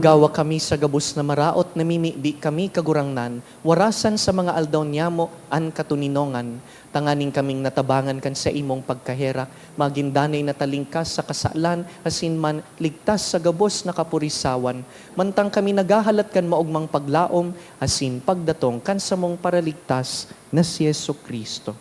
Gawa kami sa gabos na maraot, namimibi kami, Kagurangnan, warasan sa mga aldaw niyamo an katoninongan, tanganing kaming natabangan kan saimong pagkaherak, magin danay na talingkas sa kasalan asin man ligtas sa gabos na kapurisawan, mantang kami naghahalat kan maogmang paglaom asin pagdatong kan samong Paraligtas na si Jesu-Cristo.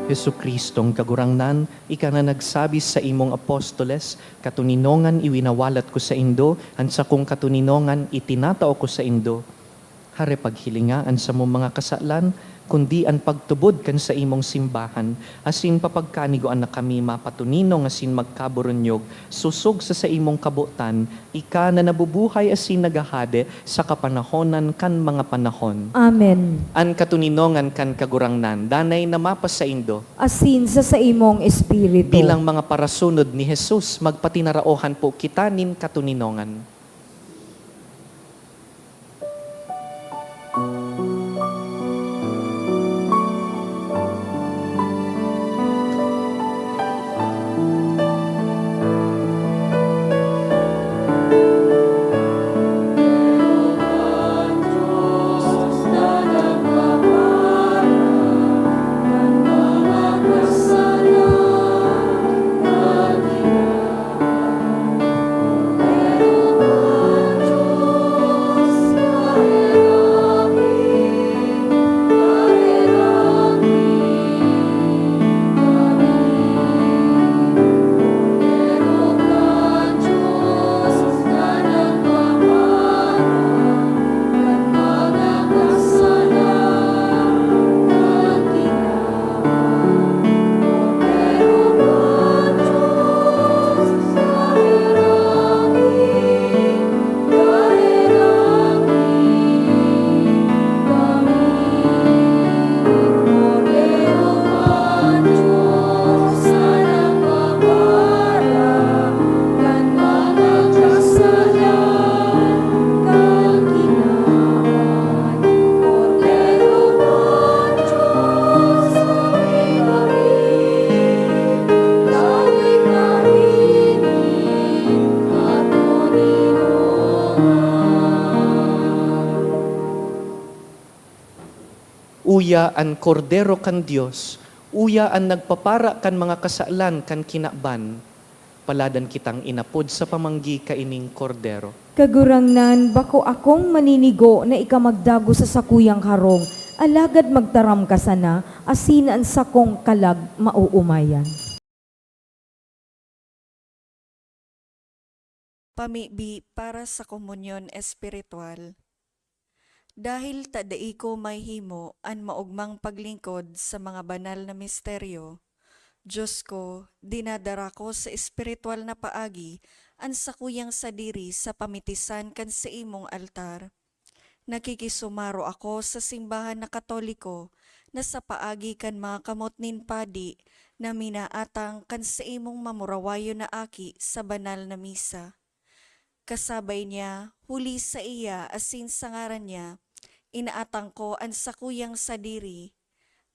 Jesu-Cristong Kagurangnan, ika na nagsabi sa imong apostoles, "Katoninongan iwinawalat ko saindo, an sakong katoninongan itinatao ko saindo." Hare paghilinga an samong mga kasalan, kundi an pagtubod kan saimong simbahan, asin papagkanigoan na kami mapatoninong asin magkaburunyog, sosog sa saimong kabotan, ika na nabubuhay asin naghahade sa kapanahonan kan mga panahon. Amen. An katoninongan kan Kagurangnan, danay na mapasaindo. Asin sa saimong espiritu. Bilang mga parasunod ni Jesus, magpatinaraohan po kita nin katoninongan. Uya an Kordero kan Dios, uya an nagpapara kan mga kasalan kan kinaban. Paladan kitang inapod sa pamanggi kaining Kordero. Kagurangnan, bako akong maninigo na ika magdagos sa sakuyang harong, alagad magtaram ka sana, asin an sakong kalag maoomayan. Pamibi para sa komunyon espiritual. Dahil ta dai ko mahimo an maogmang paglingkod sa mga banal na misteryo, Dios ko, dinadara ko sa espiritual na paagi an sakuyang sadiri sa pamitisan kan saimong altar. Nakikisumaro ako sa simbahan na Katoliko na sa paagi kan mga kamot nin padi na minaatang kan saimong mamurawayon na aki sa banal na misa. Kasabay niya, huli saiya asin sa ngaran niya, inaatang ko an sakuyang sadiri.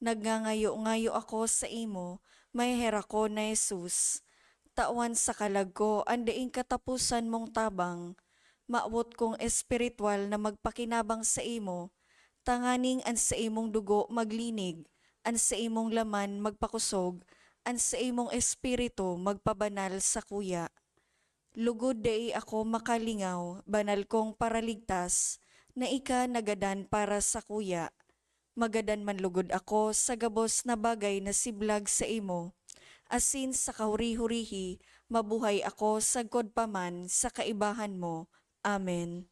Nagngangayo-ngayo ako saimo, maheherakon na Jesus, tawan sa kalag ko an daing kataposan mong tabang. Mawot kong espiritual na magpakinabang saimo, tanganing an saimong dugo maglinig, an saimong laman magpakosog, an saimong espiritu magpabanal sakuya. Lugod dai ako makalingaw, banal kong Paraligtas, na ika nagadan para sakuya. Magadan man lugod ako sa gabos na bagay na siblag saimo, asin sa kahuri-hurihi mabuhay ako sagkod pa man sa kaibahan mo. Amen.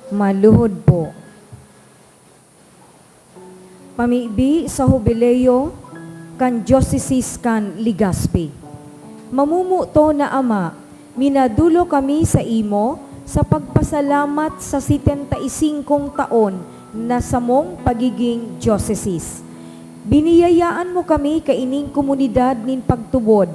Maluhod po. Pamibi sa Hubileo kan Diocese kan Legazpi. Mamomoot na Ama, minadolo kami sa imo sa pagpasalamat sa setenta y singkong taon na samong pagiging diocese. Biniyayaan mo kami kaining komunidad nin pagtubod.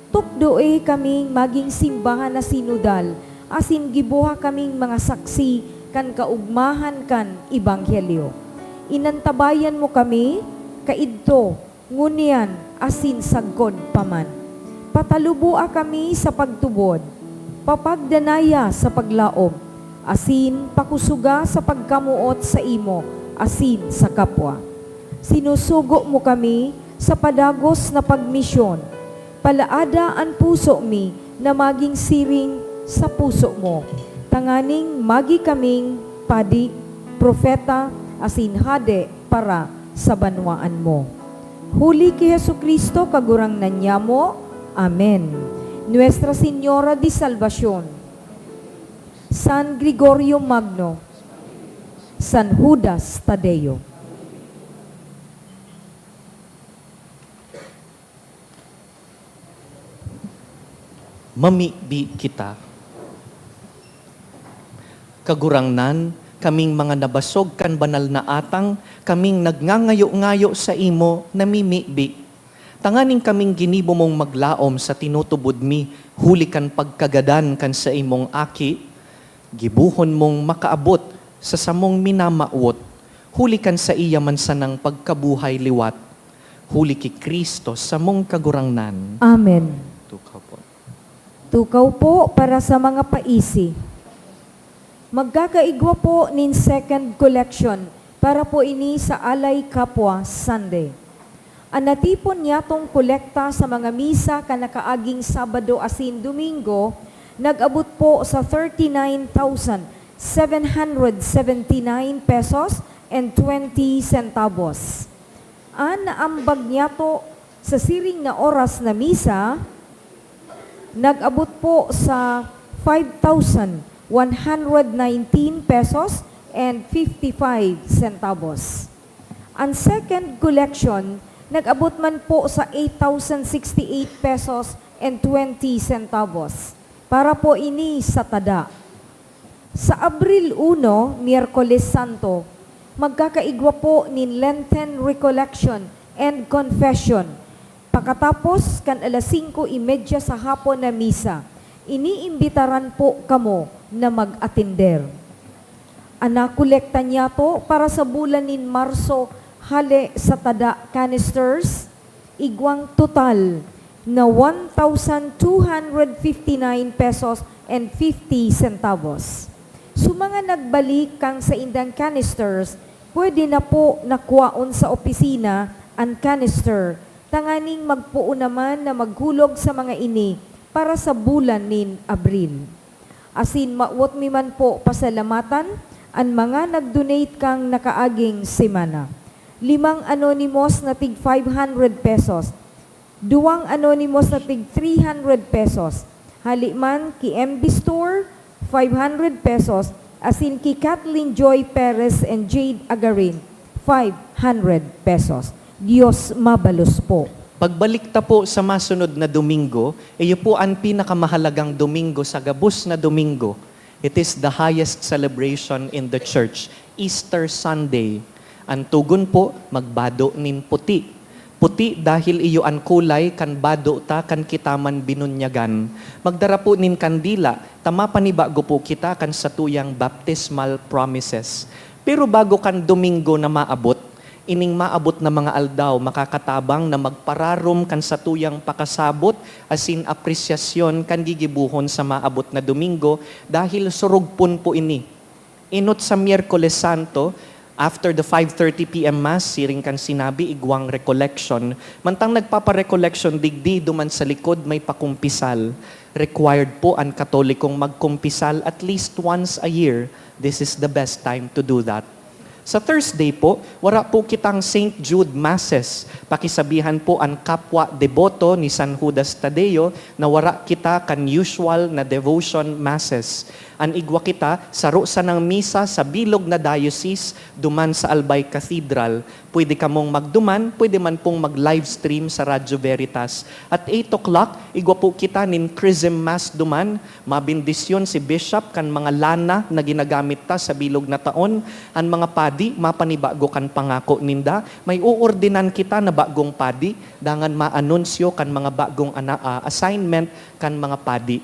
Tukdoe kaming magin simbahan na sinodal, asin gibuha kaming mga saksi kan kaogmahan kan Ebanghelyo. Inantabayan mo kami, kaidto, ngunyan, asin sagkod pa man. Pataluboa kami sa pagtubod, papagdanaya sa paglaom, asin pakusoga sa pagkamoot saimo asin sa kapwa. Sinusugo mo kami sa padagos na pagmisyon. Palaada an puso mi na magin siring sa puso mo, tanganing magi kaming padi, propeta, asin hade para sa banwaan mo. Huli ki Jesu-Cristo, Kagurangnan nyamo. Amen. Nuestra Señora de Salvacion, San Gregorio Magno, San Judas Tadeo. Mamibi kita. Kagurangnan, kaming mga nabasog kan banal na atang, kaming nagngangayo-ngayo saimo, namimibi. Tanganing kaming ginibo mong maglaom sa tinutubod mi huli kan pagkagadan kan saimong Aki, gibohon mong makaabot sa samong minamawot, huli kan saiya man sanang pagkabuhay liwat, huli ki Cristo, samong Kagurangnan. Amen. Tukaw po. Tukaw po para sa mga paisi. Magkakaigwa po nin second collection para po ini sa Alay Kapwa Sunday. An natipon niyatong kolekta sa mga misa kan nakaaging Sabado asin Domingo nag-abot po sa thirty-nine thousand seven hundred seventy-nine pesos and twenty centavos. An naambag niyato sa siring na oras na misa nag-abot po sa five thousand one hundred nineteen pesos and fifty-five centavos. An second collection nag-abot man po sa eight thousand sixty-eight pesos and twenty centavos. Para po ini sa tada. Sa Abril uno, Miyerkules Santo, magkakaigwa po nin Lenten Recollection and Confession. Pakatapos kan alas singko y media sa hapon na misa, iniimbitaran po kamo na mag-atender. An nakolekta niyato para sa bulan nin Marso hale sa tada canisters, igwang total na one thousand two hundred fifty-nine pesos and fifty centavos. Sa mga nagbalik kan saindang canisters, pwede na po na kwaon sa opisina an canister, tanganing magpoon naman na maghulog sa mga ini para sa bulan nin Abril. Asin mawot mi man po pasalamatan an mga nag-donate kan nakaaging semana. Limang anonymous na tig five hundred pesos, duwang anonymous na tig three hundred pesos, hali man ki M B Store, five hundred pesos, asin ki Kathleen Joy Perez and Jade Agarin, five hundred pesos. Dios mabalos po. Pagbalik ta po sa masunod na Domingo, iyo po an pinakamahalagang Domingo sa gabos na Domingo. It is the highest celebration in the church, Easter Sunday. An togon po, magbado nin puti. Puti dahil iyo an kulay kan bado ta kan kita man binunyagan. Magdara po nin kandila, ta mapanibago po kita kan satuyang baptismal promises. Pero bago kan Domingo na maabot, ining maabot na mga aldaw makakatabang na magpararom kan satuyang pakasabot asin apresyasyon kan gigibohon sa maabot na Domingo, dahil surugpon po ini. Enot sa Miyerkules Santo, after the five thirty P M Mass, siring kan sinabi, igwang recollection. Mantang nagpapa-recollection digdi, duman sa likod may pakumpisal. Required po an Katolikong magkumpisal at least once a year. This is the best time to do that. Sa Thursday po, wara po kitang Saint Jude Masses. Pakisabihan po an kapwa deboto ni San Judas Tadeo na wara kita kan usual na devotion masses. An igwa kita, saro sanang misa sa bilog na diocese, duman sa Albay Cathedral. Pwede kamong magduman, pwede man pong mag-livestream sa Radyo Veritas. At eight o'clock, igwa po kita nin Chrism Mass duman. Mabendisyon si Bishop kan mga lana na ginagamit ta sa bilog na taon. An mga padi, mapanibago kan pangako ninda. May oordinan kita na bagong padi, dangan maanunsyo kan mga bagong ana-, ah, assignment kan mga padi.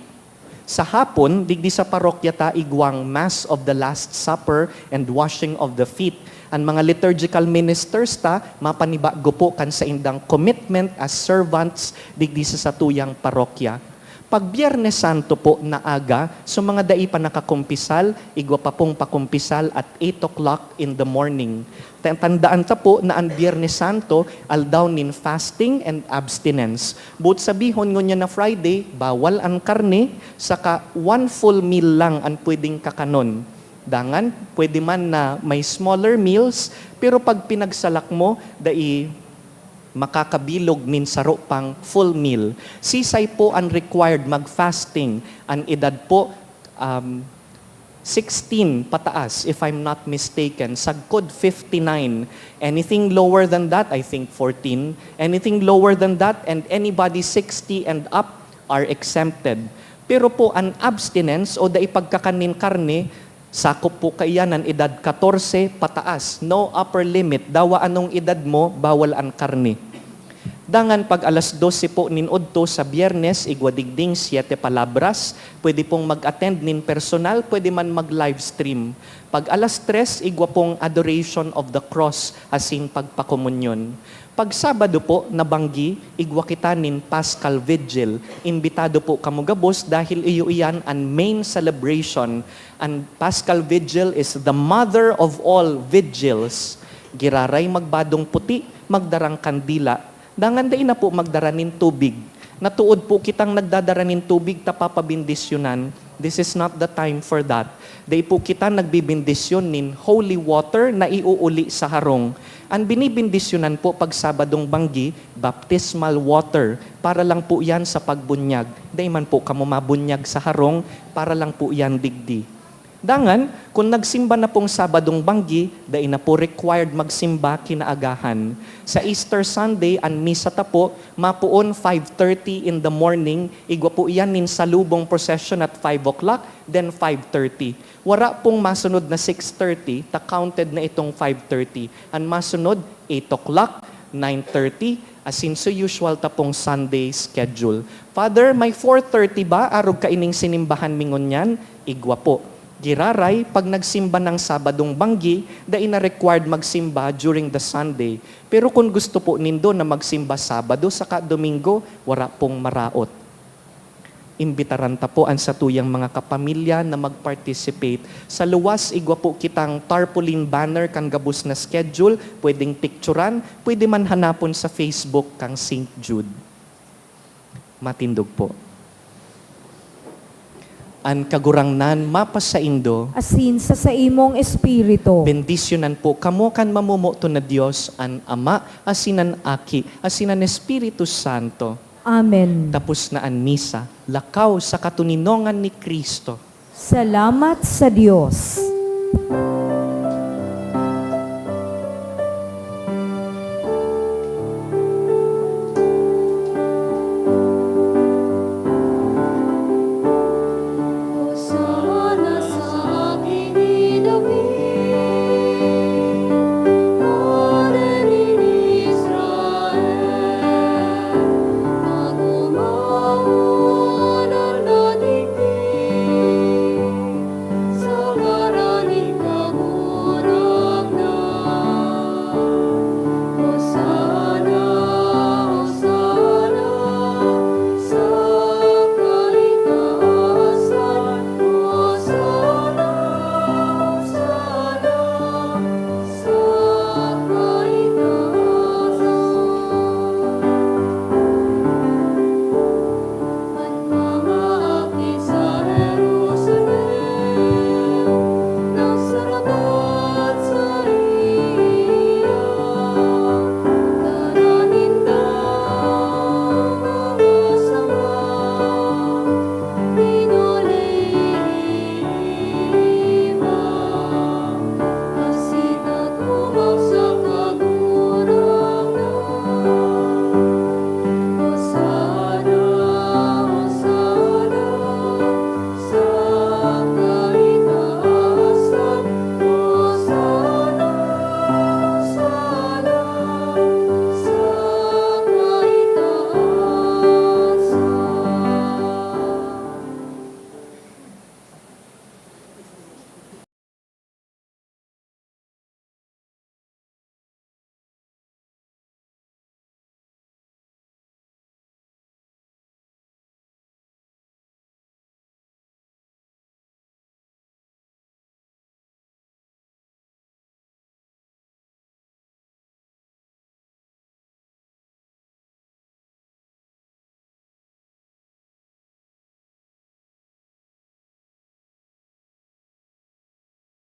Sa hapon, digdi sa parokya ta igwang Mass of the Last Supper and Washing of the Feet. An mga liturgical ministers ta, mapanibago po kan saindang commitment as servants digdi sa satuyang parokya. Pag Biyernes Santo po na aga, so mga dai pa nakakumpisal, igwa pa pong pakumpisal at eight o'clock in the morning. Ta-, tandaan ta po na an Biyernes Santo, aldaw nin fasting and abstinence. Boot sabihon, ngunyan na Friday, bawal an karne, saka one full meal lang an pwedeng kakanon. Dangan, pwede man na may smaller meals, pero pag pinagsalak mo, dai makakabilog nin saro pang full meal. Sisay po an required mag-fasting? An edad po, um, sixteen pataas, if I'm not mistaken. Sagkod, fifty-nine. Anything lower than that, I think fourteen. Anything lower than that, and anybody sixty and up are exempted. Pero po, an abstinence o dai pagkakan nin karne, sakop po kaiyan an edad katorse pataas. No upper limit. Dawa anong edad mo, bawal an karne. Dangan pag alas dose po nin udto sa Biyernes, igwa digding Siete Palabras, pwede pong mag-attend nin personal, pwede man mag-livestream. Pag alas tres, igwa pong Adoration of the Cross, asin pagpakomunyon. Pag Sabado po na banggi, igwa kita nin Paschal Vigil. Imbitado po kamo gabos dahil iyo iyan an main celebration. An Paschal Vigil is the mother of all vigils. Giraray magbadong puti, magdarang kandila. Dangan dai na po magdara nin tubig. Natuod po kitang nagdadara nin tubig ta papabendisyonan. This is not the time for that. Dai po kita nagbebendisyon nin holy water na iuuli sa harong. An binibendisyonan po pag Sabadong banggi, baptismal water. Para lang po yan sa pagbunyag. Dai man po kamo mabunyag sa harong, para lang po yan digdi. Dangan, kun nagsimba na pong Sabadong banggi, dai na po required magsimba kinaagahan. Sa Easter Sunday, an misa ta po, mapoon five thirty in the morning, igwa po iyan nin salubong procession at five o'clock, then five thirty. Wara pong masunod na six thirty, ta counted na itong five thirty. An masunod, eight o'clock, nine thirty, asin so usual ta pong Sunday schedule. Father, may four thirty ba? Arog kaining sinimbahan mi ngunyan? Igwa po. Giraray, pag nagsimba ng Sabadong banggi, dai na required magsimba during the Sunday. Pero kun gusto po nindo na magsimba Sabado saka Domingo, wara pong maraot. Imbitaran ta po an satuyang mga kapamilya na mag-participate. Sa luwas, igwa po kitang tarpaulin banner kan gabos na schedule, pwedeng picturan, pwede man hanapon sa Facebook kang Saint Jude. Matindog po. An Kagurangnan mapasaindo. Asin sa saimong espiritu. Bendisyonan po kamo kan mamomoton na Dios, an Ama, asin an Aki, asin an Espiritu Santo. Amen. Tapos na an misa. Lakaw sa katoninongan ni Cristo. Salamat sa Dios.